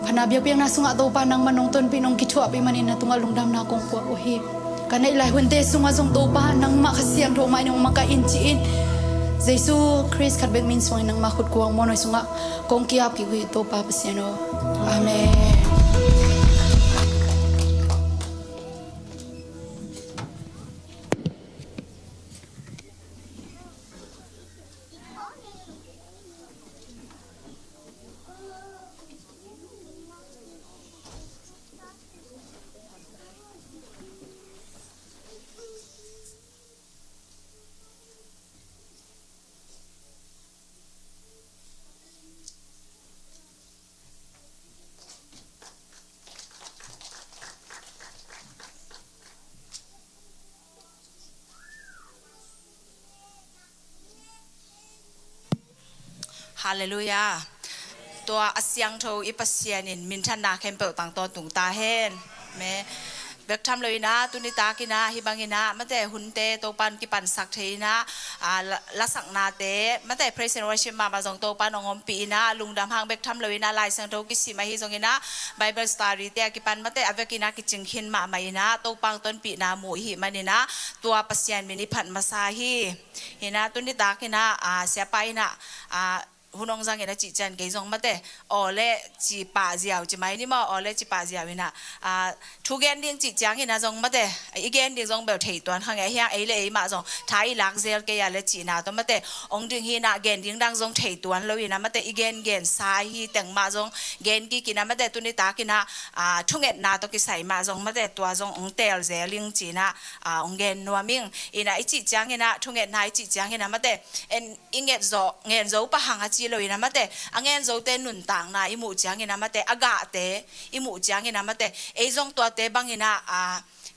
Phatna biakpiakna sungah Topa nangmah nong tonpih nong kithuahpih manin na tungah lungdamna kong puak uh hi. Ka neih lai hunte sungah zong Topa nangmah Kha Siangtho mah in hong makaih in ci-in Jesu Khrist khat bek min sungah nangmah khut kuang mawhnawi sungah kong ki-ap kik uh hi Topa Pasian aw. Amen. Halleluiah. Tua a siangtho i Pasian in minthanna khempeuh tang tawntung ta hen. Amen. Bek tham lo in ah, tuni tak in ah, hih bang in ah, mate hunte Topan kipansak thei in ah, a, la-, lasaknate, mate praise and worship mahmah zong Topan hong ompih in ah, lungdam hang bek tham lo in ah, Lai Siangtho kisim ahi zong in ah, Bible study te a kipan mate a vek in ah kicing khin mahmah in ah, Topa hong tonpihna mu i hih man in ah, tua Pasian min i phat masa hi. Hi in ah, tuni tak in ah, a, siapa in ah, a, hun hong zang in ah cih ciang kei zong mate, aw le ci pah ziau ci mai ni maw, aw le ci pah ziau in ah, a, thu gen ding cih ciang in ah zong mate, i gen ding zong bel thei tuan kha ngei hiang, ei le ei mah zong tha i lak zel kei a le cihna tawh mate, hong ding hi in ah gen ding dang zong thei tuan lo in ah mate, i gen gen sa hi teng mah zong gen kik in ah mate, tuni tak in ah, a, thungetna tawh kisai mah zong mate, tua zong hong teel zel ing ci in ah, a, hong gen nuam ing. In ah i cih ciang in ah, thungetna i cih ciang in ah mate, en, i nget zawh, ngen zo pah hang a ci lo in ah mate, a ngen zote nuntakna i muh ciang in ah mate, a gahte i muh ciang in ah mate, ei zong tuate bang in ah, a,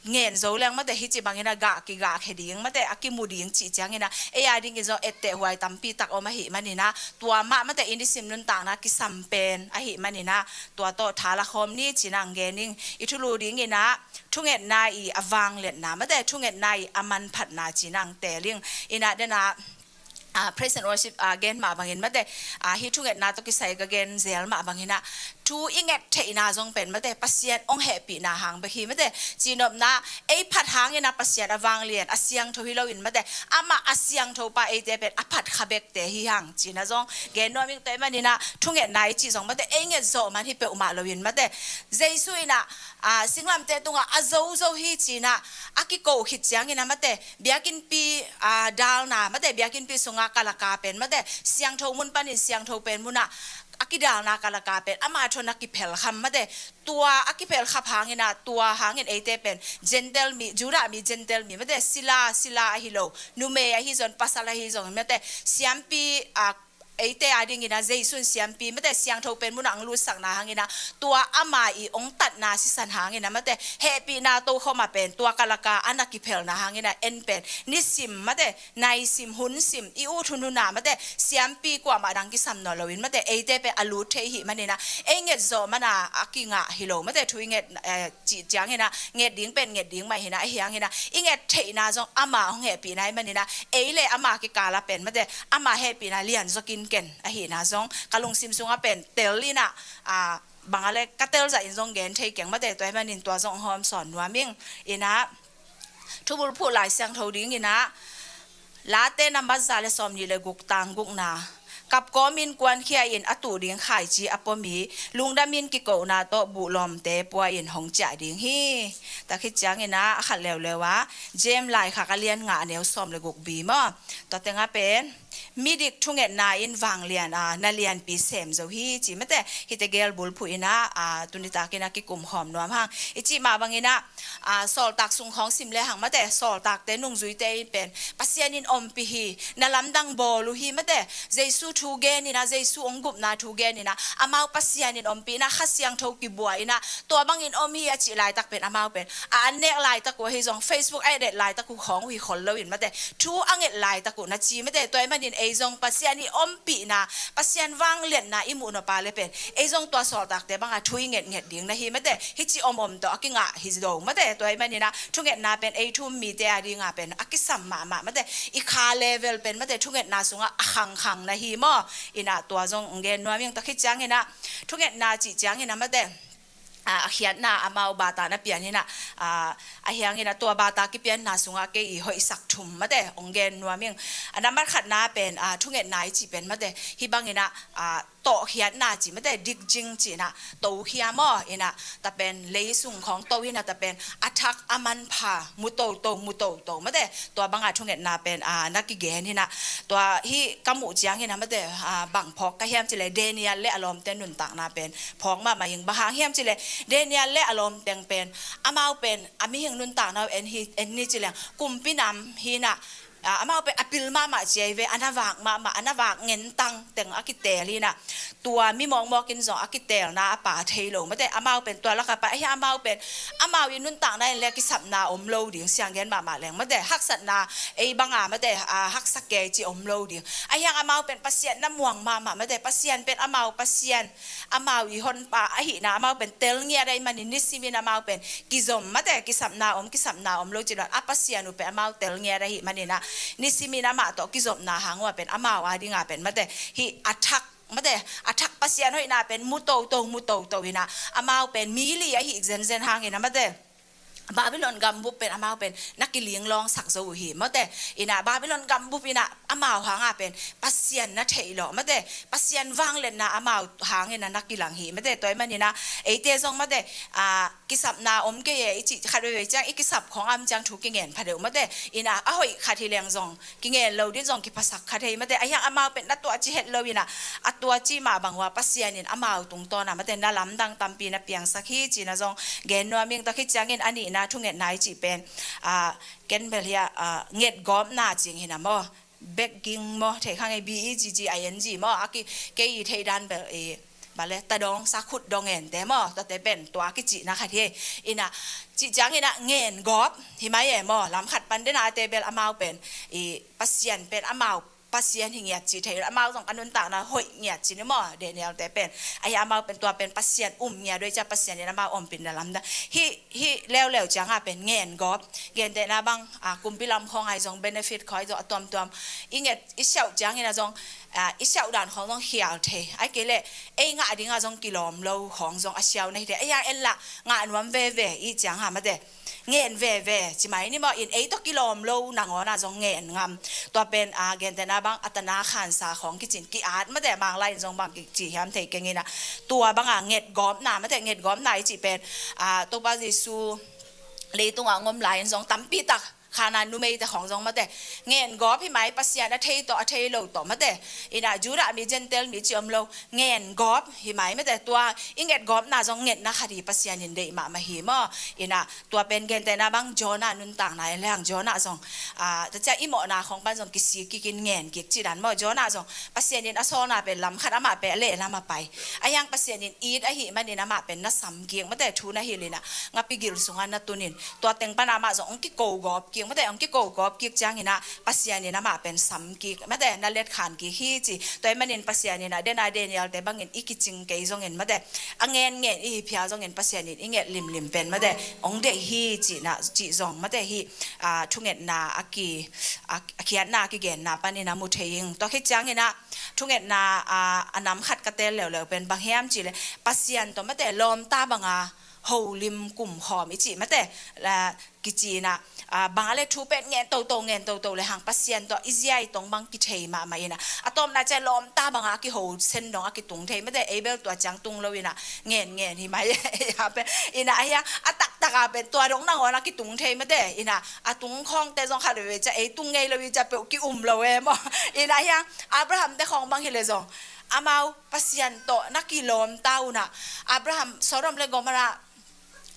ngen zo leng mate, hih ci bang in ah gah kigahkhia ding mate, a kimu ding cih ciang in ah, ei a ding in zong etteh huai tampi tak om ahih man in ah, tua mah mate i nisim nuntakna kisam pen ahih man in ah, tua tawh tha la khawm ni ci in ah hong gen ing. I thulu ding in ah, thungetna i a vangliatna mate, thungetna i a manphatna ci in ah hong teel ing. In ah den ah, a, praise and worship, a, gen mah bang in mate, a, hih thungetna tawh kisai ka gen zel mah bang in ah, thu i nget theihna zong pen mate, Pasian hong hehpihna hang bek hi mate, cihnopna, ei phat hang in ah Pasian a vanglian, a siangtho hi lo in mate, amah a siangtho pa eite pen a phat kha bekte hi hang ci in ah zong gen nuam ing. Tua ahih man in ah, thungetna i cih zong mate, ei nget zawh man hi peuhmah lo in mate, Jesu in ah, a, singlamteh tungah a zo zo hi ci in ah, a kiko khit ciang in ah mate, biakinnpi, a, dalna mate, biakinnpi sungah kalaka pen mate, siangtho mun panin siangtho pen munah a kidalna kalaka pen ama thawn a kiphelkham mate, tua a kiphelkhap hang in ah, tua hang in eite pen Gentile mi, Judah mi, Gentile mi mate, sila, sila ahi lo, numei ahi zong, pasal ahi zong mate, siampi, a, eite a ding in ah Jesu in siampi mate, siangtho pen munah hong lutsakna hang in ah, tua ama i hong tatna sisan hang in ah mate, hehpihna tokhom ah pen tua kalaka a na kiphelna hang in ah, en pen nisim mate, naisim hunsim i ut hun hun ah mate, siampi kuamah dang kisam nawn lo in mate, eite pen a lut thei i hih man in ah, ei nget zawh man a a kingah hi lo mate, thu i nget, eh, cih ciang in ah, nget ding pen nget ding mah hi in ah, ahi hang in ah, i nget theihna zong ama hong hehpihna ahih man in ah, ei le ama kikal ah pen mate, ama hehpihna lian zaw kinken ahihna zong ka lungsim sungah pen tel in ah, a, bang a le ka tel zah in zong gen thei keng mate, tua ahih man in tua zong hong hawm sawn nuam ing. In ah, Thubulphuh Lai Siangtho ding in ah, Late nambat za le sawmnih le guk, tang gukna. Kap kawmin kuankhia in a tuh ding khaici a pua mi, lungdamin kikona tawh buhlawmte pua in hong ciah ding hi. Tua khit ciang in ah, a khat leuleu ah, James laikhak a lian nga, a neu sawm le guk b maw. Tua teng ah pen, midik thungetna in vanglian a na lianpi sem zo hi ci mate. Hite gel bulphuh in ah, a, tuni takin a kikum khawm nuam hang. I cih mah bangin ah, a, sawltak sung khawng sim le hang mate, sawltakte nungzuite in pen Pasian in ompih hi, na lamdang bawl uh hi mate. Jesu thu gen in ah, Jesu hong gupna thu gen in ah, amau Pasian in ompih in ah, Kha Siangtho kibua in ah, tua bangin om hi a cih laitak pen amau pen a an nek laitak uh ahi zong, Facebook a et et laitak uh khawng uh hi khol lo in mate, thu a nget laitak uh na ci mate. Tua ahih manin ei zong Pasian i ompihna, Pasian vangliatna i muh nop a le pen ei zong tua sawltakte banga thu i ngetnget ding na hi mate. Hih ci om om tawh a kingah hi zo mate. Tua ahih manin ah thungetna pen ei thu um mite a dinga pen a kisam mahmah mate. I kha level pen mate thungetna sungah a khangkhang na hi maw. In ah tua zong hong gen nuam ing. Tua khit ciangin ah thungetna cih ciangin ah mate, a, a khiatna amau bata na pian in ah, a, a hiang in ah tua bata kipianna sungah kei i hoihsak thum mate hong gen nuam ing. A nambat khatna pen, a, thungetna i cih pen mate, hih bangin ah, a, tawhkhiatna cih mate, digging cih in ah, tokhia maw, in ah, ta pen lei sung khawng to in ah, ta pen a thak a manpha mu toto, mu toto mate. Tua banga thungetna pen, a, na kigen in ah, tua hih ka muh ciangin ah mate, a, bang phawk ka hiam cih leh Daniel le a lawmte nuntakna pen phawk mahmah ing. Bang hang hiam cih leh Daniel le a lawmteng pen, amau pen a mihing nuntakna uh en hi, en ni ci leng kumpi nam hi in ah, a, amau pen a pil mahmah ci ahi ve, a na vak mahmah, a na vak ngentang teng a kiteel hi in ah, tua mi mawkmawk in zong a kiteelna a pha thei lo mate. Amau pen tua lak a pai, ahi amau pen amau i nuntakna in le kisapna om lo ding, siang gen mahmah leng mate, haksatna ei banga mate, a, haksa kei ci om lo ding. Ahi hang amau pen Pasian na muang mahmah mate, Pasian pen amau Pasian, amau i honpa ahihna amau pen tel ngiat ahih manin nisimin amau pen kizom mate, kisapna om, kisapna om lo ci lo in, a Pasian uh pen amau tel ngiat ahih manin ah nisimin amah tawh kizopna hang uh a pen amau a dinga pen mate, hih a thak mate, a thak Pasian hoihna pen mu toto, mu toto in ah, amau pen mi li ahih zenzen hangin ah mate, Babylon gambup pen amau pen na kilinglawngsak zo uh hi mate. In ah Babylon gambup in ah amau hanga pen Pasian na theih lawh mate, Pasian vangliatna amau hangin ah na kilang hi mate. Tua ahih manin ah eite zong mate, a, kisapna om kei e i cih khat veivei ciang i kisap khawng a om ciang thu kingen pha deuh mate. In ah a hoih khat hi leng zong kingen lo ding zong kiphasak kha thei mate. Ahi hang amau pen na tuah ci het lo in ah, a tuah ci mah bang uh a Pasian in amau tungtawn ah mate na lamdang tampi na piangsak hi ci in ah zong gen nuam ing. Tua khit ciangin a nihna thungetna i cih pen, a, ken bel hi a, a, ngetgawpna cih hi in ah maw, begging maw, thei kha ngei, B E G G I N G maw, a ki, kei i theih dan bel i, bang le, ta dawng sa, khut dawng ngen te maw, tuate pen tua kicihna khat hi. In ah cih ciangin ah ngen gawp hi mai e maw, lam khat pan den a te bel amau pen i Pasian pen amau Pasian hi ngiat ci thei, amau zong a nuntakna hoih ngiat ci ni maw, Daniel te pen. Ahi amau pen tua pen Pasian um ngiat uh hi ciang Pasian in amau ompih na lamdang. Hih, hih leuleu ciang a pen ngen gawp, gentehna bang, a, kumpi lam khawng ahi zong, benefit khawng ahi zong, a tuamtuam i nget, i siauh ciangin ah zong, a, i siauh dan khawng zong khial thei. Ahih kei leh ei ngah ding ah zong kilawm lo khawng zong a siau na hi thei. Ahi hang en lah, ngah nuam veve i ciang a mate, ngen veve ci mai ni maw. In ei tawh kilawm lo nangawn ah zong ngen ngam. Tua pen, a, gentehna bang a tana khansa khawng kici in ki-at mate, Mang la in zong bang kici hiam thei keng in ah, tua banga ngetgawpna mate, ngetgawpna i cih pen, a, Topa Jesu leitungah hong om lai in zong tampi tak Khanaan numeite khawng zong mate, ngen gawp hi mai, Pasian a thei tawh a thei lo tawh mate. In ah Judah mi, Gentile mi ci om lo, ngen gawp hi mai mate. Tua i nget gawpna zong ngetna khat hi, Pasian in deih mahmah hi maw. In ah tua pen gentehna bang Jonah nuntakna en leng, Jonah zong, a, tua ciang i mawhna khawng pan zong kisik kik in ngen kik ci dan maw. Jonah zong Pasian in a sawlna pen lam khat, amah pen a lehlam a pai. Ahi hang Pasian in it ahih manin amah pen na sam kik mate, thu na hilh in ah ngapi gil sungah na tun in. Tua teng pan amah zong hong kiko gawp kik mate, hong kiko gawp kik ciangin ah Pasian in amah pen sam kik mate, na letkhan kik hi ci. Tua ahih manin Pasian in ah den a Daniel te bangin i kicing kei zongin mate, a ngen ngen i hi phial zongin Pasian in i nget limlim pen mate, hong deih hi cihna, cih zong mate, hih, a, thungetna a ki, a, a khiatna a kigenna panin a mu thei ing. Tua khit ciangin ah thungetna, a, a nam khat ka teel leuleu pen bang hiam cih leh Pasian tawh mate lawmta banga holim kumkhawm i cih mate, la, kici in ah, a, bang a le thu pen ngen toto, ngen toto le hang Pasian tawh i zia i tong bang kithei mahmah in ah, a tawpna ciang lawmta banga a kiho sen dong a kitung thei mate, ei bel tua ciang tung lo in ah ngen ngen hi mai. Ei a pen in ah, ahi a, a taktak ka pen tua dong nangawn a kitung thei mate. Ina a tung khawngte zong khat veve ciah ei tung ngei lo i ciah peuh ki-um lo e maw. Ina hiang Abraham te khawng bang hileh zong amau Pasian tawh na kilawm ta unah, Abraham Sodom le Gomorrah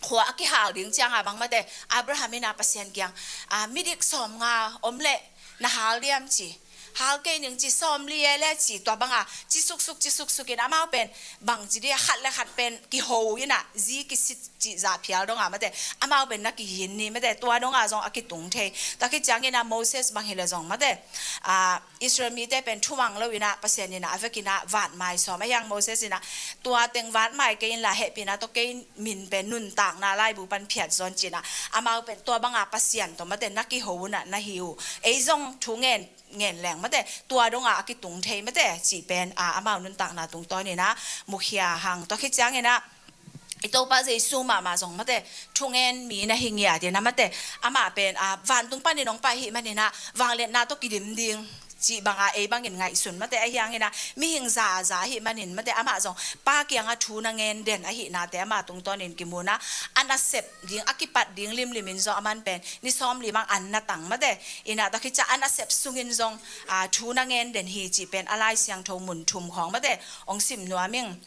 khua a kihal ding cianga bang mate, Abraham ina Pasian kiang, a, midik sawmnga om leh na hal diam ci, hal kei ning ci, sawmli e le ci, tua banga ci suksuk ci suksuk in amau pen bang ci dia khat le khat pen kiho ina zi kisit ci zah phial donga mate, amau pen na kihin ni mate, tua donga zong a kitung thei. Tua khit ciangina Moses bang hileh zong mate, a, Israel mite pen thumang lo ina Pasian ina a vekina vatmai sawm a hiang Moses ina tua teng vatmai kei inla hehpihna tawh kei min pen nuntakna laibu pan phiat zawn cina amau pen tua banga Pasian tawh mate na kiho una na hi uh. Ei zong thu ngen ngen leng mate tua donga a kitung thei mate cih pen, a, amau nuntakna tungtawn ina mukhia hang. Tua khit ciangina i Topa Jesu mahmah zong mate thungen mi na hi ngiat ina mate, amah pen, a, vantung panin hong pai hi manina vangliatna tawh kidim ding cih banga ei bangin ngaihsun mate a hiangina mihing zaza hi manin mate, amah zong Pa kianga thu na ngen den ahihnate amah tungtawnin kimuna, a nasep ding a kipat ding limlimin zong aman pen ni sawmli bang an na tang mate. Ina tua khit ciah a nasep sungin zong, a, thu na ngen den hi cih pen a Lai Siangtho mun thum khawng mate hong sim nuam ing.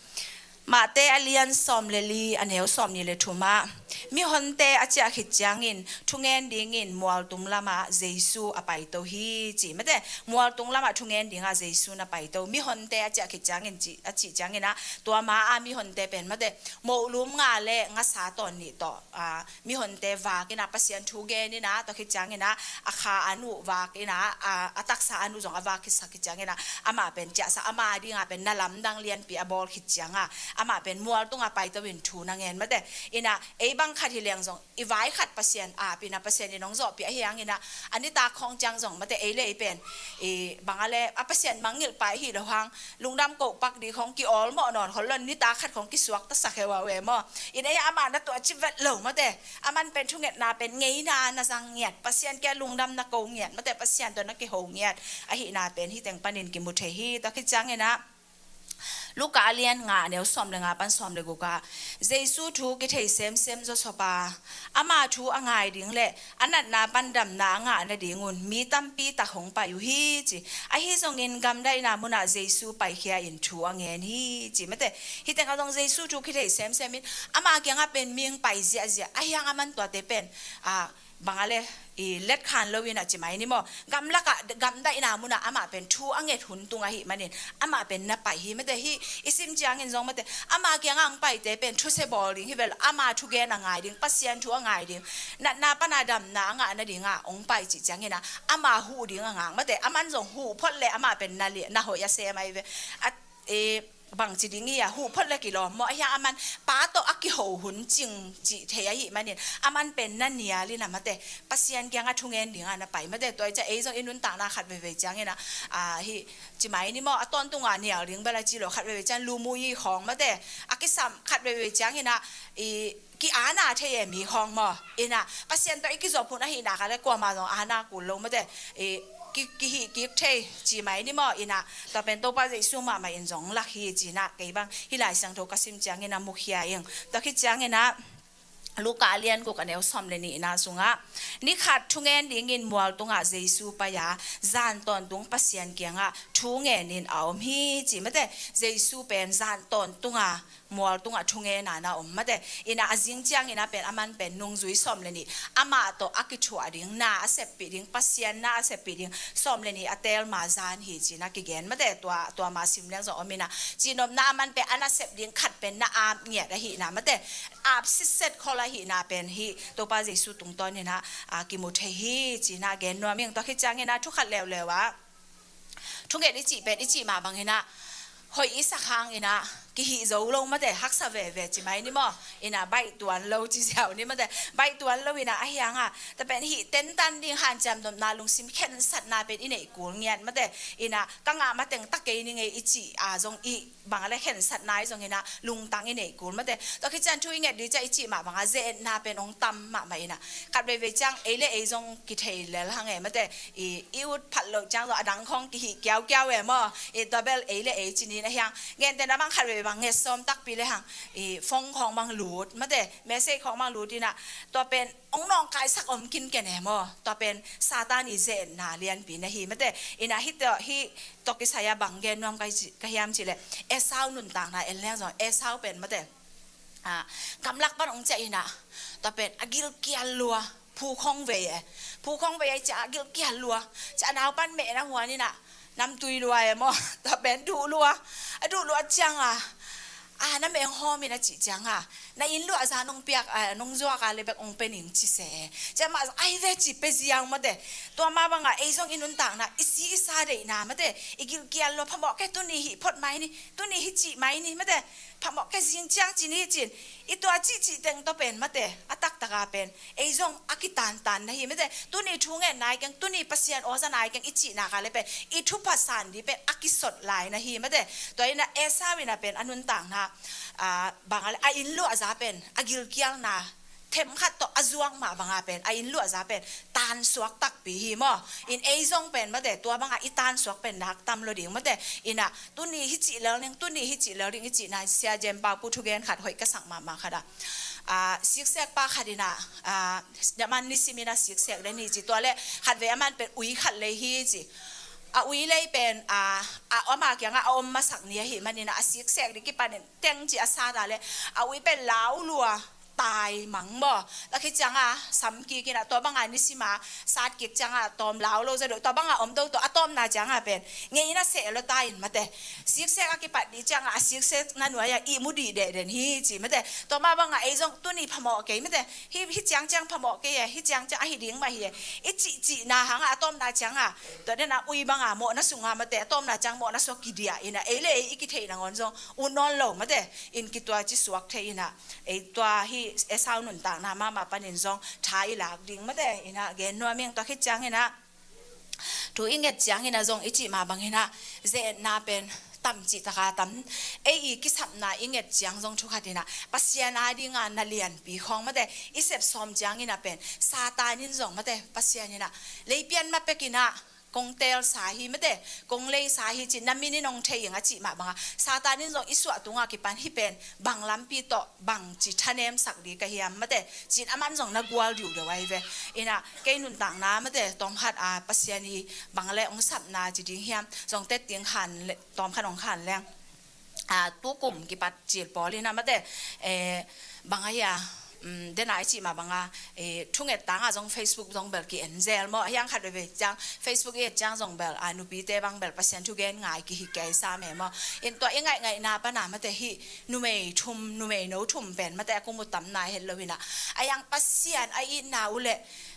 Mate a lian sawm le li a neu sawm ni le thum ah mihonte a ciah khit ciangin thungen dingin mualtung lamah Jesu a paito hi ci mate. Mualtung lamah thungen dinga Jesu na paito. Mihonte a ciah khit ciangin ci, a cih ciangina tua ma a mihonte pen mate mohlum nga le ngasa tawn nih tawh, a, mihonte vak ina Pasian thu gen ina tua khit ciangina a kha an uh vak ina, a, a taksa an uh zong a vak khitsak khit ciangina amah pen ciahsa ama dinga pen na lamdang lianpi a bawl khit cianga amah pen mualtunga paito in thu na ngen mate. Ina ei bang khat hi leng zong i vai khat Pasian ap ina Pasian in hong zawhpih a hiangina a nitak khawng ciang zong mate ei le ei pen i banga le a Pasian mangngilh pai hi lo hang lungdam koh pak ding khawng ki-awlmawh nawn khol lon nitak khat khawng kisuaktasak heu a uh e maw. Ina hia amah na tuah ci vet lo mate. Aman pen thungetna pen ngeina na zang ngiat, Pasian kia lungdam na ko ngiat mate, Pasian tawh na kiho ngiat ahihna pen hih teng panin kimu thei hi. Tua khit ciangina Luka a lian nga a neu sawm le nga pan sawm le guk ah Jesu thu kithei semsem zawsop a, ama thu a ngai ding le a natna pan damna a ngah nadingun mi tampi tak hong pai uh hi ci. Ahi zongin gamdaihna munah Jesu paikhia in thu a ngen hi ci mate. Hih tengah zong Jesu thu kithei semsem in ama kiangah pen mihing pai ziahziah a hiang aman tuate pen, a, banga le i letkhan lo in a ci mai ni maw. Gamlakah gamdaihna munah amah pen thu a nget hun tung ahih manin amah pen na pai hi mate. Hih i sim ciangin zong mate ama kiangah hong paite pen thusia bawl ding hi vel, ama thugen a ngai ding, Pasian thu a ngai ding, natna pana damna a ngah nadinga hong pai cih ciangina ama huh ding a ngak mate. Aman zong huh phot le amah pen na liah na hoih a sem ahi ve. A, e, bangci ding hi a huh phot le kilawm maw, a hiang aman Pa tawh a kiho hun cing cih thei ahih manin aman pen na nial in a mate Pasian kianga thungen dinga na pai mate. Tua i ciah ei zong i nuntakna khat veivei ciangina, a, hih ci mai ni maw, a tawntunga nial ding bel a ci lo, khat veivei ciang lumuyi khawng mate a kisam, khat veivei ciangina i ki-ana thei e mi khawng maw. Ina Pasian tawh i kizop hun ahihna kha le kuama zong ana kul lo mate, i ki, kihih kik thei ci mai ni maw. Ina tua pen Topa Jesu mahmah in zong lak hi cina kei bang hih Lai Siangtho ka sim ciangina mukhia ing. Tua khit ciangina Luka a lian guk a neu sawm le nihna sungah ni khat thungen dingin mualtungah Jesu pai a zan tawntung Pasian kiangah thu ngenin a om hi ci mate. Jesu pen zan tawntunga mualtungah thungena na om mate. Ina a zing ciangina pen aman pen nungzui sawm le nih amah tawh a kithuah ding, na a seppih ding, Pasian na a seppih ding sawm le nih a teel ma zan hi cina kigen mate. Tua, tua ma sim leng zong om ina cihnopna aman pen a na sep ding khat pen na ap ngiat ahihna mate, ap sitset khol ahihna pen hih Topa Jesu tungtawn ina, a, kimu thei hi cina gen nuam ing. Tua khit ciangina thu khat leuleu ah thunget i cih pen i cih mah bang ina hoih i sak hang ina kihih zo lo mate, haksa veve ci mai ni maw. Ina baih tuan lo ci ziau ni mate, baih tuan lo ina a hianga ta pen hih tentan ding hanciam nopna lungsim khensatna pen i neih kul ngiat mate. Ina ka ngah mateng ta kei ni ngei i cih a zong i banga le khensatna i zong ina lungtang i neih kul mate. Tua khit ciang thu i nget ding ciah i cih mah banga ze-etna pen hong tam mahmah ina khat veivei ciang ei le ei zong kithei lel hang e mate. I, i ut phat loh ciang zong a dang khawng kihih kiaukiau e maw. I tua bel ei le ei cinin a hiang. Gentehna bang khat veve bang nget sawm takpi le hang, i phone khawng bang lut mate, message khawng bang lut inah, tua pen ong nawngkaisak om kinken e maw. Tua pen Satan i ze-etna lianpi na hi mate. Inah hih tawh, hih tawh kisai-a bang gen nuam ka hi ci, ka hiam cihleh, Esau nuntakna en leng zong, Esau pen mate, a, gamlak pan ong ciah inah, tua pen a gilkial lua, phukhong vei e. Phukhong vei e ciah a gilkial lua. Ciah a naupan mehna huan inah namtui lua e maw. Tua pen duh lua. A duh lua cianga, a, na meh ong hawm in a cih cianga, na inn luahza nong piak, a, nong zuak a le bek ong pe ning ci se e. Ciah mah zong ai ve ci pe ziau mate. Tua mah banga ei zong i nuntakna, i si i sa deihna mate, i gilkial lua, phamawh kei, tuni hih phot mai ni, tuni hih cih mai ni mate, phamawh kei, zing ciang ci ni cin. I tua cihcih teng tawh pen mate, a taktaka pen ei zong a kitantan na hi mate. Tuni thungen nai keng, tuni Pasian aw za nai keng i cih nak a le pen i thupha san ding pen a kisot lai na hi mate. Tua inah Esau inah pen a nuntakna, a, bang a le, a inn luahza pen a gilkialna themkhat tawh a zuak mah banga pen a inn luahza pen tansuak takpi hi maw. In ei zong pen mate, tua banga i tansuak pen nak tam lo ding mate. Inah tuni hih cih lel ning, tuni hih cih lel ding i cihna, Sia Jem Pau Pu thugen khat hoih ka sak mahmah khat a, a, siksekpa khat inah, a, aman nisim inah siksek den hi ci. Tua le khatvei aman pen ui khat lei hi ci. A ui lei pen, a, a, ama kiangah a om masak ni ahih manin ah a siksek ding kipanin teng ci a sat a le, a ui pen lau lua, tai mang maw. Tua khit cianga sam kik inah, tua banga nisim a sat kik cianga tawm lau lo zaw deuh, tua banga om toto, a tawpna cianga pen ngei na seh lo ta in mate. Siksek a kipat ding cianga a siksekna nuai-a ihmu dih deh den hi ci mate. Tua mah banga ei zong tuni phamawh kei mate, hih, hih ciangciang phamawh kei e, hih ciangciang ahi ding mah hi e, i cihcihna hanga a tawpna cianga, tua dena ui banga mawhna sunga mate, a tawpna ciang mawhna sua kidiah inah ei le ei i kitheih nangawn zong ut nawn lo mate. In kituaci suak thei inah, ei tua hih Esau nuntakna mahmah panin zong tha i lak ding mate. Inah gen nuam ing. Tua khit ciang inah thu i nget ciang inah zong i cih mah bang inah ze-etna pen tam cihtaka tam. Ei i kisapna i nget ciang zong thukhat inah Pasian a dinga na lianpi khawng mate, i sep sawm ciang inah pen Satan in zong mate, Pasian inah lei pian ma pek inah kong teelsa hi mate, kong leisa hi ci, na min in ong thei ing a cih mah banga Satan in zong i suah tunga kipan hih pen bang lampi tawh bangci thanemsak ding ka hiam mate, cin aman zong na gual diuhdeuh ahi ve. Inah kei nuntakna mate, tawmkhat a Pasian i bang le ong sapna ci ding hiam zong tet ding khan le, tawmkhat ong khan leng. A, tukum kipat cil pawl inah mate, e, bang ahi a, um, dena i cih mah banga, e, thunget tanga zong Facebook zong bel ki-en zel maw. A hiang khat veve ciang Facebook i et ciang zong bel, a, nupite bang bel Pasian thugen ngai kihi kei sam e maw. In tua i ngaihngaihna pana mate, hih numei thum, numei no thum pen mate a kum uh tam nai het lo inah, a hiang Pasian a itna uh le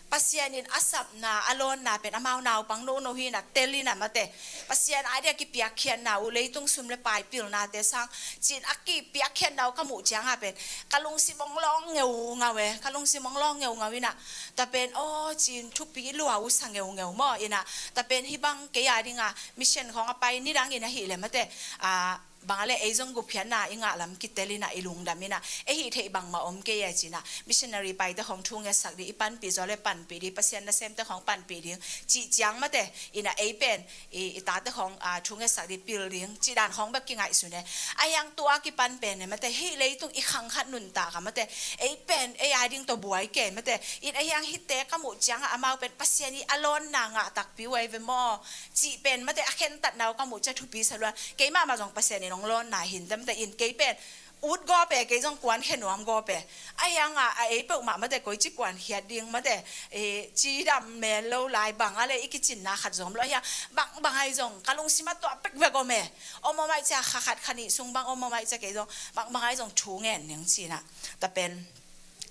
Pasian in a sapna a lawnna pen amau naupang nono hi inah tel inah mate, Pasian a dia kipiakkhiatna uh, leitung sum le pai pilnate sang cin a kipiakkhiatna uh ka muh cianga pen ka lungsim ong lawng ngeungau e, ka lungsim ong lawng ngeungau inah, tua pen aw cin thupi lua uh sa ngeungeu maw. Inah tua pen hih bang kei a dinga mission khawng a pai nidang in ahih le mate, a, bang a le ei zong gupkhiatna i ngah lam kitel inah i lungdam inah, ei hih theih bangmah om kei e cinah, missionary paite khawng thu ngetsak ding, i panpih zaw le panpih ding, Pasian nasemte khawng panpih ding cih ciang mate, inah ei pen i, i tate khawng, a, thu ngetsak ding, pil ding cih dan khawng bek kingaihsun e. A hiang tua kipan pen e mate, hih leitung i khang khat nuntak a mate, ei pen ei a ding tawh buai kei mate. In a hiang hihte ka muh cianga amau pen Pasian i a lawnna ngah takpi uh ahi ve maw cih pen mate, a khentatna uh ka muh ciang thupi sa lua. Kei mahmah zong Pasian in ong lawnna hi inteh mate, in kei pen ut gawp e, kei zong kuankhia nuam gawp e. A hianga a ei peuhmah mate, koici kuankhiat ding mate, e, cidam mel lo lai, bang a le i kicinna khat zom lo. A hiang bangbang ahi zong ka lungsim a tuah pek vek om e. Om om ahi ciang kha khat kha nih sung bang om om ahi ciang kei zong bangbang ahi zong thu ngen ning cinah, tua pen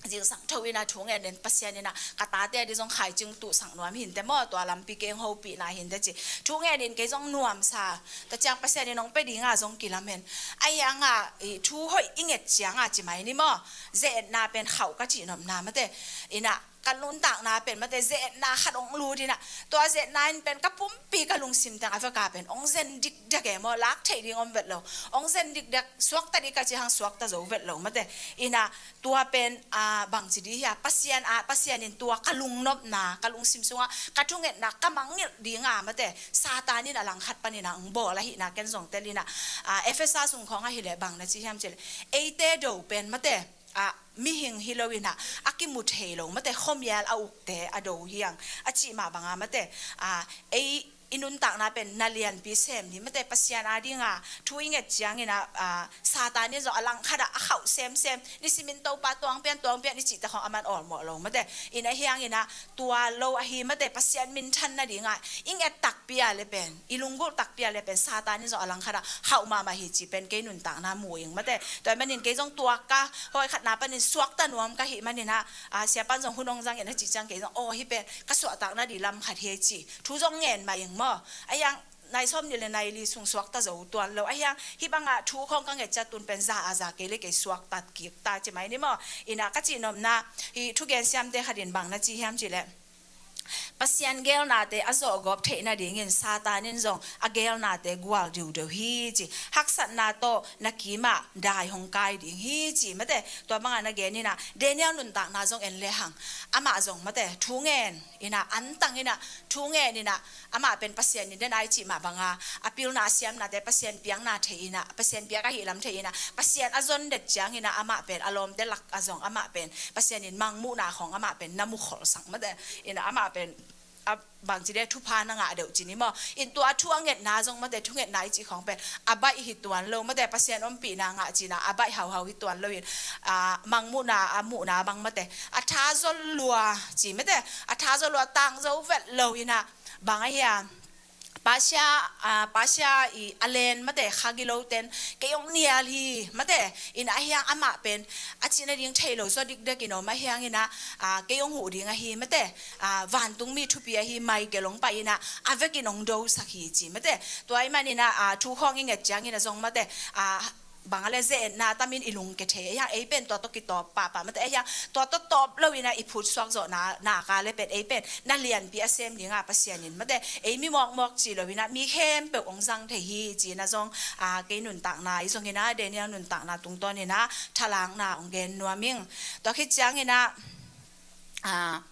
zingsang tho inah thu ngen in, Pasian inah ka tate a ding zong khaicing tuhsak nuam hi inteh maw, tua lampi kei ong hopihna hi inteh ci. Thu ngen in kei zong nuamsa, tua ciang Pasian in ong pe dinga zong kilamen. A hianga i thu hoih i nget cianga ci mai ni maw, ze-etna pen khauh ka cihnopna mate. Inah ka nuntakna pen mate, ze-etna khat hong lut in ah, tua ze-etna in pen ka pumpi ka lungsim teng a vek a pen hong zen dikdek e maw, lak theih ding om vet lo. Hong zen dikdek, suakta ding ka cih hang suakta zo vet lo mate. In ah tua pen, ah, bangci ding hiam, Pasian, ah, Pasian in tua ka lungnopna, ka lungsim sungah ka thungetna ka mangngilh ding a mate, Satan in a langkhat panin ah hong bawl ahihna ken zong tel in ah, ah, Efesa sung khawng ahih leh bang na ci hiam cih leh, eite do pen mate, ah, mihing hi lo in ah, a kimu thei lo mate, khuamial a ukte a do hi hang a cih mah bang a mate, ah, ei i nuntakna pen na lianpi sem ni mate, Pasian a ding a thu i nget ciangin ah, ah, Satan in zong a langkhat ah a khauh semsem, nisimin Topa tuang pian, tuang pian i cih teh khawng aman awlmawh lo mate. In ahi hangin ah tua lo ahi mate, Pasian minthan nading a i nget takpi a leh pen, i lunggulh takpi a leh pen Satan in zong a langkhat ah khauh mahmah hi cih pen kei nuntakna mu ing mate. Tua ahih manin kei zong tua ka hawikhatna panin suakta nuam ka hih manin ah, ah, siapa in zong hun hong zang in a cih ciang kei zong, aw, hih pen ka suahtakna ding lam khat hi ci thu zong ngen mah ing maw. Ahi hang nai sawmnih leh nai li sung suakta zo tuan lo. Ahi hang hih bang a thu khawng ka nget ciang tu-in pen za a za kei leh kei suakta kik ta ci mai ni maw. In ah ka cihnopna, hih thugen siamte khat in bang na ci hiam cih leh, Pasian geelnate a zawhgawp theih nadingin Satan in zong a geelnate gual diudeu hi ci. Haksatna tawh na kimah dai hong kai ding hi ci mate. Tua bang a na gen in ah Daniel nuntakna zong en lehang, amah zong mate, thu ngen in ah, antang in ah thu ngen in ah, amah pen Pasian in den a i cih mah bang a, a pilna a siamnate Pasian piakna thei in ah, Pasian piak ahih lam thei in ah, Pasian a zon det ciangin ah amah pen a lawmte lak a zong amah pen Pasian in mangmuhna khawng amah pen na mu kholsak mate. In ah amah pen, a, bangci deh, thupha na ngah deuh ci ni maw. In tua thu a ngetna zong mate, thungetna i cih khawng pen a baih hi tuan lo mate, Pasian ompihna ngah cihna a baih hauhau hi tuan lo in, ah, mangmuhna a muhna bang mate, a tha zol lua ci mate, a tha zol lua, tang zo vet lo in ah, bang a hiam, Persia, ah, Persia i a len mate, kha giloten kei hong nial hi mate. In ahi hang amah pen a cih nading thei lo zaw dikdek in om ahi hangin ah, ah, kei hong huh ding ahi mate, ah, vantungmi thupi ahi Michael hong pai in ah a vekin hong dosak hi ci mate. Tua ahih manin ah, ah, thu khawng i nget ciangin ah zong mate, ah, bang a leh ze-etna tamin i lungke thei. Ahi hang ei pen tua tawh kitawp pahpah mate. Ahi hang tua tawh tawp lo in ah i phutsuak zawhna nak a leh pen ei pen na lianpi a sem ding a Pasian in mate, ei mi mawkmawk ci lo in ah mi khempeuh hong zang thei hi ci in ah zong, ah, kei nuntakna i zong in ah Daniel nuntakna tungtawn in ah thalakna hong gen nuam ing. Tua khit ciangin ah, ah,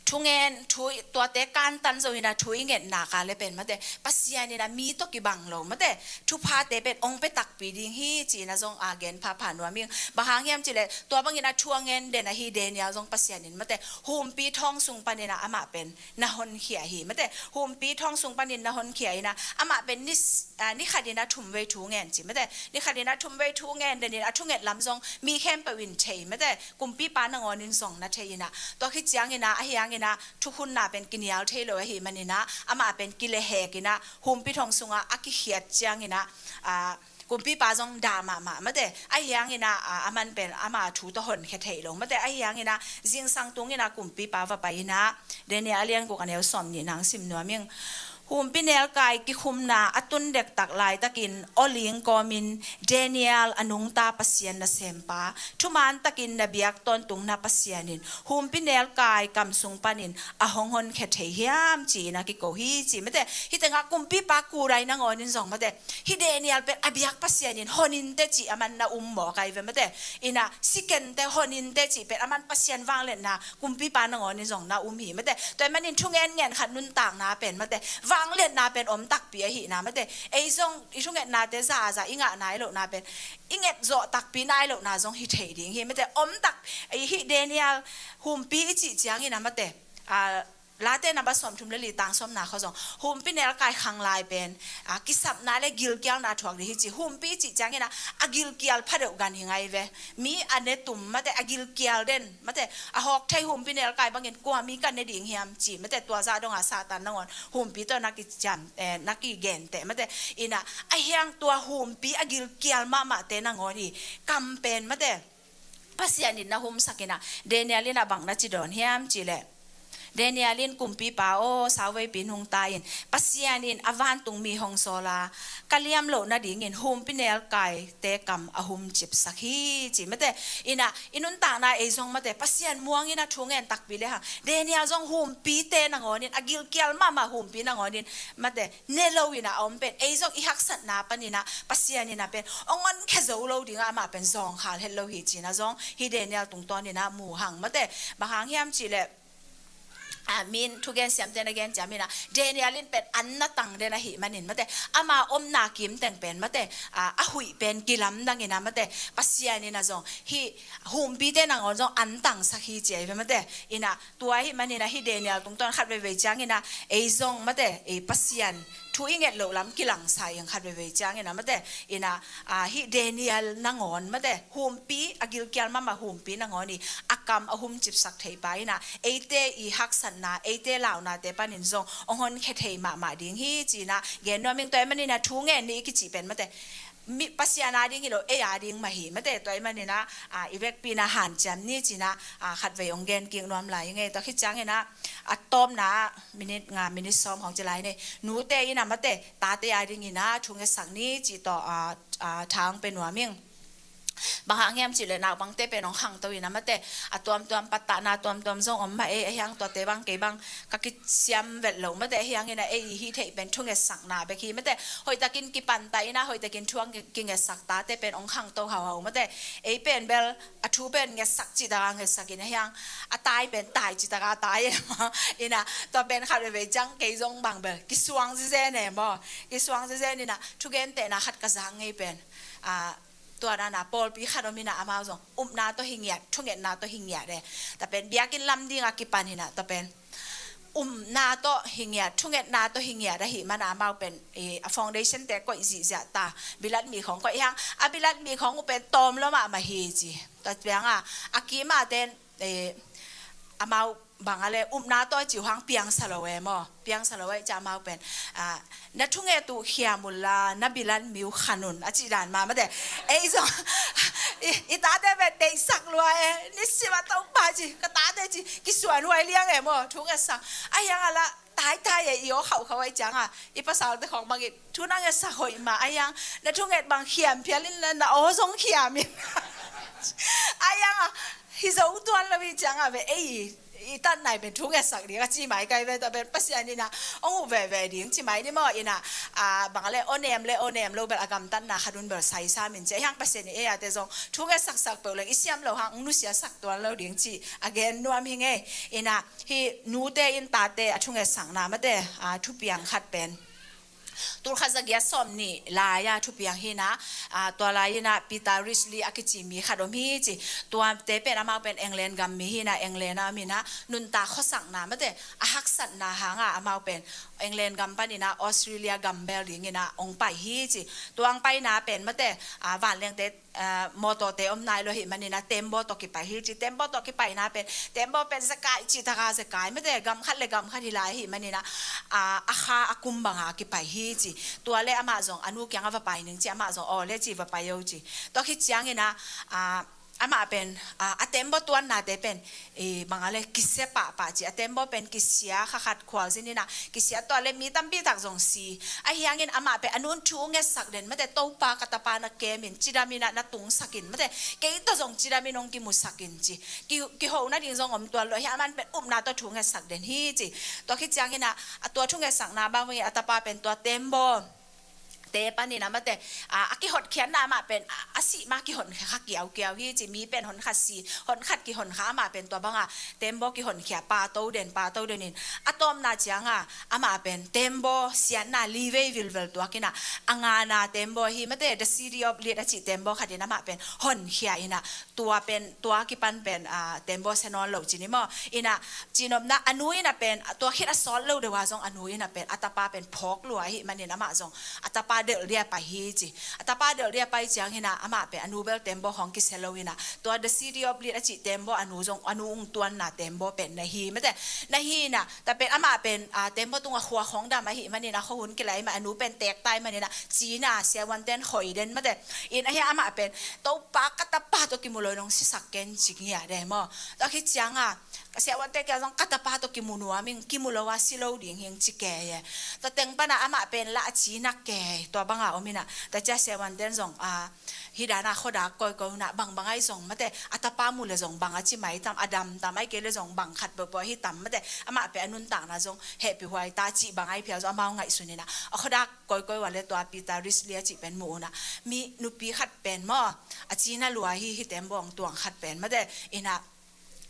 thungen, thu, tuate kantan zo in ah thu i nget nak a leh pen mate, Pasian in ah mi tawh kibang lo mate, thuphate pen hong pia takpi ding hi ci in ah zong, ah, gen phapha nuam ing. Bang hang hiam cih leh tua bangin ah thu a ngen den ahi Daniel zong Pasian in mate, humpi thawng sung panin ah amah pen na honkhia hi mate. Humpi thawng sung panin na honkhia in ah amah pen ni, ah, ni khat in ah thum vei thu ngen ci mate. Ni khat in ah thum vei thu ngen den in ah thunget lam zong mi khempeuh in thei mate, kumpipa nangawn in zong na thei in ah. Tua khit ciangin ah, ahi hangin ah thukhunna pen kinial thei lo ahih manin ah amah pen kilehhek in ah humpi thawng sungah a kikhiat ciangin ah, ah, kumpipa zong dah mahmah mate. Ahi hangin ah, ah, aman pen ama thu tawh honkhia thei lo mate. Ahi hangin ah zingsang tungin ah kumpipa va pai in ah, Daniel a lian guk a neu sawmnihna hong sim nuam ing. Humpi nelkai kikhumna a tun dektak laitakin aw ling kawmin Daniel a nungta Pasian nasempa, thuman takin na biak tawntungna Pasian in humpi nelkai kam sung panin a hong honkhia thei hiam ci-in a kiko hi ci mate. Hih tengah kumpipa Kurai nangawn in zong mate, hih Daniel pen a biak Pasian in hon inteh cih aman na um mawk ahi ve mate. In ah si kenteh, hon inteh cih pen aman Pasian vangliatna kumpipa nangawn in zong na um hi mate. Tua ahih manin thungen ngen khat nuntakna pen mate, vangliatna pen om takpi ahihna mate. Ei zong i thungetnate za a za i ngah nai lohna pen, i nget zawh takpi nai lohna zong hi thei ding hi mate. Om tak, ei hih Daniel humpi i cih ciangin ah mate, ah, Late namba sawmthum le li tang sawmna khawng zong, humpi nelkai khanglai pen, ah, kisapna le gilkialna thuak ding hi ci. Humpi cih ciangin ah a gilkial phadeuh gan hi ngai ve. Mi a ne tum mate, a gilkial den mate, a hawk thei, humpi nelkai bangin kua mi ka ne ding hiam ci mate. Tua zah dong a Satan nangawn humpi tawh na kiciam, eh, na kigenteh mate. In ah ahi hang tua humpi a gilkial mahmahte nangawn i kam pen mate, Pasian in na humsak in ah, Daniel in ah bang na ci dawn hiam cih leh, Daniel in, "Kumpipa aw, sauveipi nungta in, Pasian in a vantung mi hong sawl a, ka liam loh nadingin humpi nelkaite kam a hum cipsak hi," ci mate. Ina, i nuntakna ei zong mate, Pasian muangin a thu ngen takpi le hang, Daniel zong humpite nangawn in, a gilkial mahmah humpi nangawn in mate, ne lo ina a om pen, ei zong i haksatna pan ina Pasian ina pen ong honkhia zo lo dinga amah pen zawngkhal het lo hi cina zong hi Daniel tungtawn ina mu hang mate. Bang hang hiam cih leh, a, min thugen siamte na gen ciam ina, Daniel in pen an na tang den ahih manin mate, ama omna kim teng pen mate, a, a huih pen kilamdang ina mate, Pasian ina zong hi humpite nangawn zong an tangsak hi ci ahi ve mate. Ina, tua ahih manin a hi Daniel tungtawn khat veivei ciang ina, ei zong mate, ei Pasian thu i nget loh lam kilangsa ing khat veivei ciang ina mate. Ina, a, hi Daniel nangawn mate, humpi, a gilkial mahmah humpi nangawn i a kam a hum cipsak thei pa ina, eite i haksatna, eite launate panin zong ong honkhia thei mahmah ding hi cina gen nuam ing. Tua ahih manin a thu ngen ni i kicih pen mate, mi, Pasian a ding hi lo, ei a ding mah hi mate. Tua ahih manin a, a, i vekpi ina hanciam ni cina, a, khat vei ong gen kik nuam lai ing ei. Tua khit ciang ina, a tawpna minit nga, minit sawm khawng ci lai nei. Nute ina mate, tate a ding ina thu ngetsak ni cih tawh, a, a, tha ong pe nuam ing. Bang hang hiam cih leh naupangte pen ong khangto ina mate, a tuamtuam, pattahna tuamtuam zong om mah ei, ahi hang tuate bang kei bang ka kisiam vet lo mate, ahi hang ina ei i hih theih pen thu ngetsakna bek hi mate. Hoihtakin kipanta ina, hoihtakin thu a kingetsak tate pen ong khangto hauhau mate. Ei pen bel a thu pen ngetsak cih taka ngetsak in, ahi hang a tai pen tai cih taka tai e maw. Ina, tua pen khat veivei ciang kei zong bang bel kisuang zizen e maw. Kisuang zizen ina, thugentehna khat ka zak ngei pen, a, tua nana pawlpi khat om ina, amau zong upna tawh hi ngiat, thungetna tawh hi ngiat e. Tua pen biakinn lam dinga kipan ina, tua pen upna tawh hi ngiat, thungetna tawh hi ngiat ahih mana amau pen, e, a foundation te koih zihziah ta, bilat mi khawng koih hang, a bilat mi khawng uh pen tawm lo mahmah hi ci. Tua cianga a kima ten, e, amau bang a le upna tawh a ci uh hang piangsa lo e maw, piangsa lo e ci amau pen, a, na thunget uh khiam unla na bilat mi uh khan un a cih dan mah mate. Ei zong i, i tate pen deihsak lua e, nisim a Topa ci, ka tate ci, kisuanhuai liang e maw, thu ngetsak. Ahi hang a la taitai e, i aw khauhkhauh ahih cianga i pasalte khawng bangin thu na ngetsak hoih mah, ahi hang na thunget bang khiam phial inla na aw zong khiam in. Ahi hang a hi zo tuan lo hi cianga ve ei i tatna i pen thu ngetsak ding a ci mai kai ve. Tua pen Pasian ina ong huh veve ding ci mai ni maw. Ina, a, bang a le aw nem le aw nem lo bel a gamtatna khat un bel saisam in ci, ahi hang Pasian in ei ate zong thu ngetsaksak peuh leng i siam lo hang ong nusiasak tuan lo ding ci a gen nuam hi ngei. Ina, hi nute in tate a thungetsakna mate, a, thupiang khat pen tulkhat zagiat sawmnih lai-a thupiang hi ina, a, tua lai ina Peter Wrigley a kici mi khat om hi ci. Tuate pen amau pen England gam mi hi ina, England a om ina, nuntak khuasakna mate, a haksatna hanga amau pen England gam pan ina Australia gam bel ding ina ong pai hi ci. Tua ong paina pen mate, a, vanlengte, a, mawtawte om nai lo ahih manin a tembaw tawh kipai hi ci. Tembaw tawh kipaina pen, tembaw pen zekai cih taka zekai mate, gam khat le gam khat hi lai ahih manin a, a, a kha a kum banga kipai hi ci. Tua le amah zong a nu kiangah va pai ning ci, amah zong aw le ci, va pai o ci. Tua khit ciangin a, a, amah pen, a, a tembaw tuannate pen, e, bang a le kisia pahpah ci, a tembaw pen kisia kha khat khualzin ina kisia, tua le mi tampi tak zong si. Ahi hangin amah pen a nun thu ngetsak den mate, Topa ka tapa na kem in, cidam ina na tungsak in mate, kei tawh zong cidam in ong kimusak in ci. Ki, kiho nading zong om tuan lo, ahi hang aman pen upna tawh thu ngetsak den hi ci. Tua khit ciangin a, a tua thu ngetsakna bang bangin a tapa pen tua tembaw te panin a mate, a, a kihotkhiatna amah pen, a, a sih ma kihonkhia kha kiaukiau hi ci, mi pen honkhat si, honkhat kihonkha, amah pen tua banga tembaw kihonkhia, pato den, pato den in, a tawpna cianga amah pen tembaw siatna livei vilvel tuak ina, a ngana tembaw hi mate, The City of Lead a cih tembaw khat in amah pen honkhia ina, tua pen, tua kipan pen, a, tembaw sia nawn lo ci ni maw. Ina, cinopna a nu ina pen, tua khit a sawt lo deuh a zong a nu ina pen a tapa pen phawk lua ahih manin amah zong a tapa a delh dia pai hi ci. A tapa delh dia pai ciang hi-in ah amah pen a nu bel tembaw khawng kisia lo hi-in ah, tua The City of Lead a cih tembaw a nu zong, a nu ung tuanna tembaw pen na hi mate. Na hi-in ah, tua pen amah pen, a, tembaw tungah khua khawng dam ahih manin ah, khuahun kilai mah, a nu pen teek tai manin ah, cina siavuante'n khoi den mate. In ahi amah pen, Topa, ka tapa tawh kimu lo in hong sisak ken ci ngiat e maw. Tua khit ciang a, siavuante kiang zong ka tapa tawh kimu nuam ing, kimu lo a si lo ding hi ing ci kei e. Tua teng pan ah amah pen lah a cina kei, tua bang a om in ah, tua ciang siavuante'n zong, a, hih dan a khuadak kawikawi hun ah, bangbang ahi zong mate, a tapa mu leh zong bang a ci mai tam, a dam tam, ahih kei leh zong bang khat peuhpeuh ahi tam mate, amah pen a nuntakna zong hehpihhuai ta cih bang ahi phial zong amau ngaihsun in ah, a khuadak kawikawi ua leh tua Peter Risley a cih pen mu un ah, mi nupi khat pen maw, a cina lua hi, hih tembaw hong tuang khat pen mate, in ah,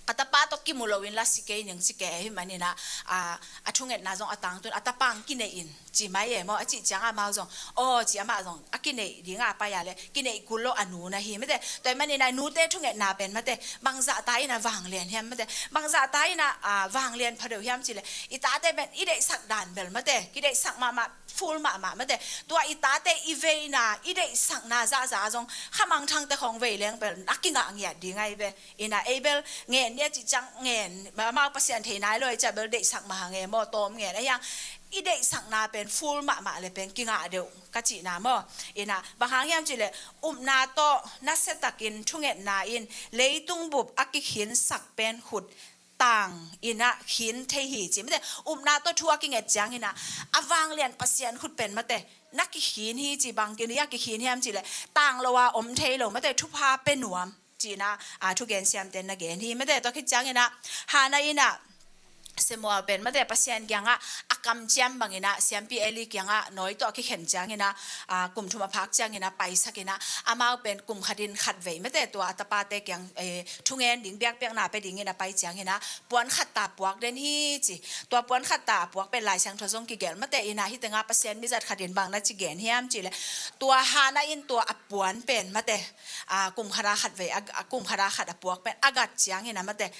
ka tapa tawh kimu lo in lah si kei ning ci kei ahih manin ah, a, a thungetna zong a tangtun, a tapa hong kineih in ci mai e maw, a cih ciang amau zong, aw ci, amah zong a kineih ding a pai a leh kineih kul lo a nu na hi mate. Tua ahih manin ah nute thungetna pen mate, bangzah ta in ah vanglian hiam mate, bangzah ta in ah, a, vanglian pha deuh hiam cih leh, i tate pen i deihsak dan bel mate, i deihsak mahmah, full mahmah mate. Tua i tate i veina, i deihsakna zahzah zong, khamangthangte khawng vei leng bel na kingah ngiat ding ahi ve. In ah ei bel ngen ni a cih ciang ngen, amau Pasian thei nai lo ahih ciang bel deihsak mah hang e maw, tawm ngen ahi hang, i deihsakna pen full mahmah leh pen kingah deuh ka cihna maw. In ah bang hang hiam cih leh, upna tawh nasia takin thungetna in leitung bup a kikhinsak pen khut tang in ah khin thei hi ci mate. Upna tawh thu a kinget ciang in ah, a vanglian Pasian khut pen mate, na kikhin hi ci. Bang kin a kikhin hiam cih leh, tang lo a om thei lo mate, thupha pia nuam cihna, a, thugen siamte'n na gen hi mate. Tua khit ciang in ah, Hannah in ah, Samuel pen mate, Pasian kiang ah a kamciam bang in ah, siampi Eli kiang ah nawi tawh a kikhen ciang in ah, a, kum thum a phak ciang in ah paisak in ah, amau pen kum khat in khat vei mate, tua a tapate kiang, e, thungen ding, biakpiakna pia ding in a pai ciang in ah, puan khat ta puak den hi ci. Tua puan khat ta a puak pen Lai Siangtho zong kigelh mate, in ah hih teng ah Pasian mizat khat in bang na ci gen hiam cih leh, tua Hannah in tua a puan pen mate, a, kum khat a khat vei, a, a kum khat a khat a puak pen a gat ciang in ah mate,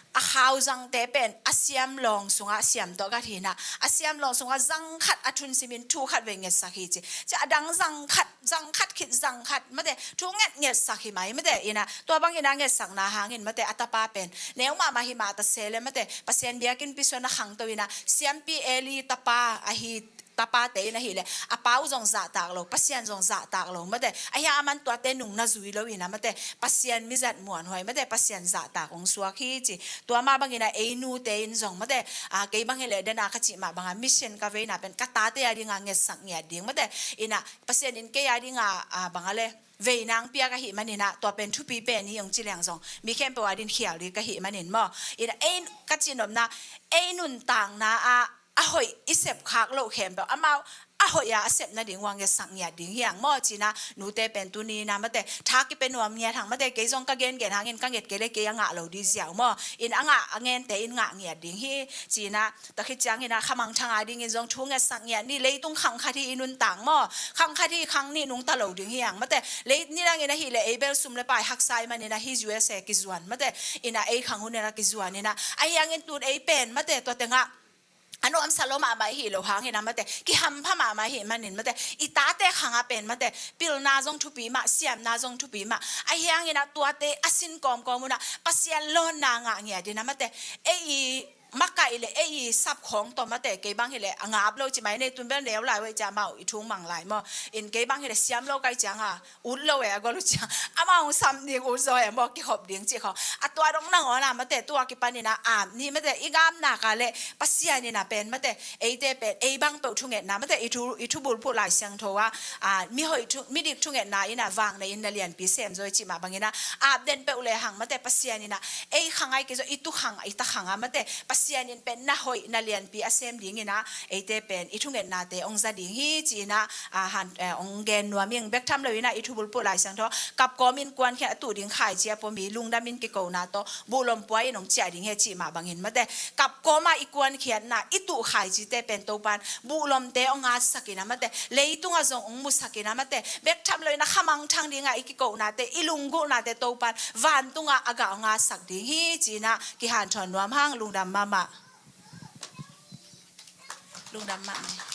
a khauzangte pen a siam lawng sungah siam tawh a gat hi-in ah, a siam lawng sungah zang khat a thun sim in thu khat vei ngetsak hi ci. Ci a dang zang khat, zang khat khit zang khat mate, thu nget ngetsak hi mai mate. In ah tua bang in ah ngetsakna hangin mate, a tapa pen neu mahmah hi mah ta se leh mate, Pasian biakinnpi sung ah khangto in ah, siampi Eli tapa ahi, tapate in ahih leh, a pa uh zong zahtak lo, Pasian zong zahtak lo mate, ahi hang aman tuate nung na zui lo in ah mate, Pasian mizat muanhuai mate, Pasian zahtak hong suak hi ci. Tua mah bang in ah ei nute in zong mate, a, kei bang hi leh, den a ka cih mah bang a, mission ka veina pen ka tate a ding a ngetsak ngiat ding mate. In ah Pasian in kei a ding a, a, bang a leh, veina hong piak ahih manin ah, tua pen thupi pen hi hong ci leng zong, mi khempeuh a ding khial ding ka hih manin maw. In ah ei, ka cih nopna, ei nuntakna ah a hoih i sep khak loh khempeuh, amau a hoih a a sep nading uh a ngetsak ngiat ding hi hang maw, ci-in ah nute pen tuni in ah mate, tha kipia nuam ngiat hang mate. Kei zong ka gengen hangin ka nget kei leh kei a ngah lo ding ziau maw. In a ngah, a ngente in ngah ngiat ding hi, ci-in ah, tua khit ciang in ah khamangthang a dingin zong thu ngetsak ngiat ni. Leitung khang khat hi i nuntak maw, khang khat hi, khang nih nungta lo ding hi hang mate. Lei, nidang in ahih leh ei bel sum leh pai haksa ahih manin ah hih U S A kizuan mate, in ah ei khang hun in ah kizuan in ah, ahi hangin tun ei pen mate, tua teng ah a nuamsa lua mahmah i hih loh hangin ah mate, kihampha mahmah i hih manin mate, i tate khang ah pen mate, pilna zong thupi mah, siamna zong thupi mah. Ahi hangin ah tuate a sin kawmkawm un ah Pasian lawnna ngah ngiat in ah mate, ei i makaih leh ei i sap khawng tawh mate, kei bang hi leh a ngap lo ci mai, nei tun bel neu lai uh ei ci, amau i thu mang lai maw. In kei bang hi leh siam lo ka hih ciang a, ut lo e, a gol uh ciang, amau hong sam ding, ut zaw e maw, kikhop ding cih khawng. A tua dong nangawn ah mate, tua kipan in ah ap ni mate, i gam nak a leh Pasian in ah pen mate, eite pen ei bang peuh thungetna mate, i thu, i thubulphuh Lai Siangtho ah, a, mihoih thu, midik thungetna in ah vang nei in na lianpi sem zaw hi cih mah bang in ah, ap den peuh lehang mate, Pasian in ah ei khang ah, i kei zaw, i tu khang, i ta khang ah mate, Pasian in pen na hoih na lianpi a sem ding in ah, eite pen i thungetnate hong za ding hi ci-in ah, a, han, eh, hong gen nuam ing. Bek tham lo in ah i thubulphuh Lai Siangtho, kap kawm in kuankhiat, a tuh ding khaici a pua mi, lungdam in kikona tawh, buhlom pua in hong ciah ding hi cih mah bangin mate, kap kawm ah i kuankhiatna, i tuh khaicite pen Topa'n buhlomte hong ngatsak in ah mate, leitung ah zong hong musak in ah mate, bek tham lo in ah khamangthang ding ah i kikonate, i lunggulhnate Topa'n vantung ah a gah hong ngatsak ding hi ci-in ah kihanthawn nuam hang. Lungdam mahmah. Lungdam mahmah.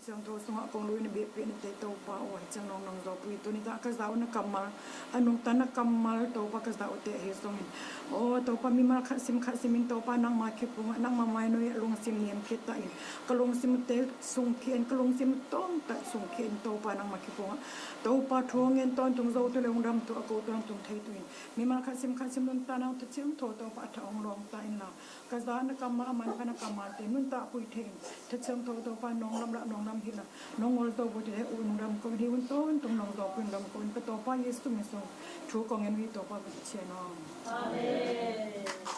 Siangtho sungah kong lui na biakpiak na tei Topa aw, hi ciang nong nong zawpui. Tuni tah ka za uh na kammal, a nungta na kammal Topa ka za uh teh hi zongin, aw Topa, mimal khat sim khat simin Topa nangma kipungah nangma mainoi ah lungsim niam khit tahin, ka lungsim te sung khit in, ka lungsim tawng tah sung khit in Topa nangma kipungah Topa thu ngen tawntung zotu le ungdam tu a ko tawntung thei tuin, mimal khat sim khat sim nungta nang Kha Siangtho Topa a tha ong lawng ta inla, ka za na kammal a manpha na kammalte nuntakpui thei in, Kha Siangtho Topa nong lamlah nong lam hilh ah nong ngol zo bu te uh nong dam ko in, hi un tawntung nong zawpui nong dam ko in, ka Topa Jesu min sung thu kong ngen uh hi Topa Pasian aw. Amen.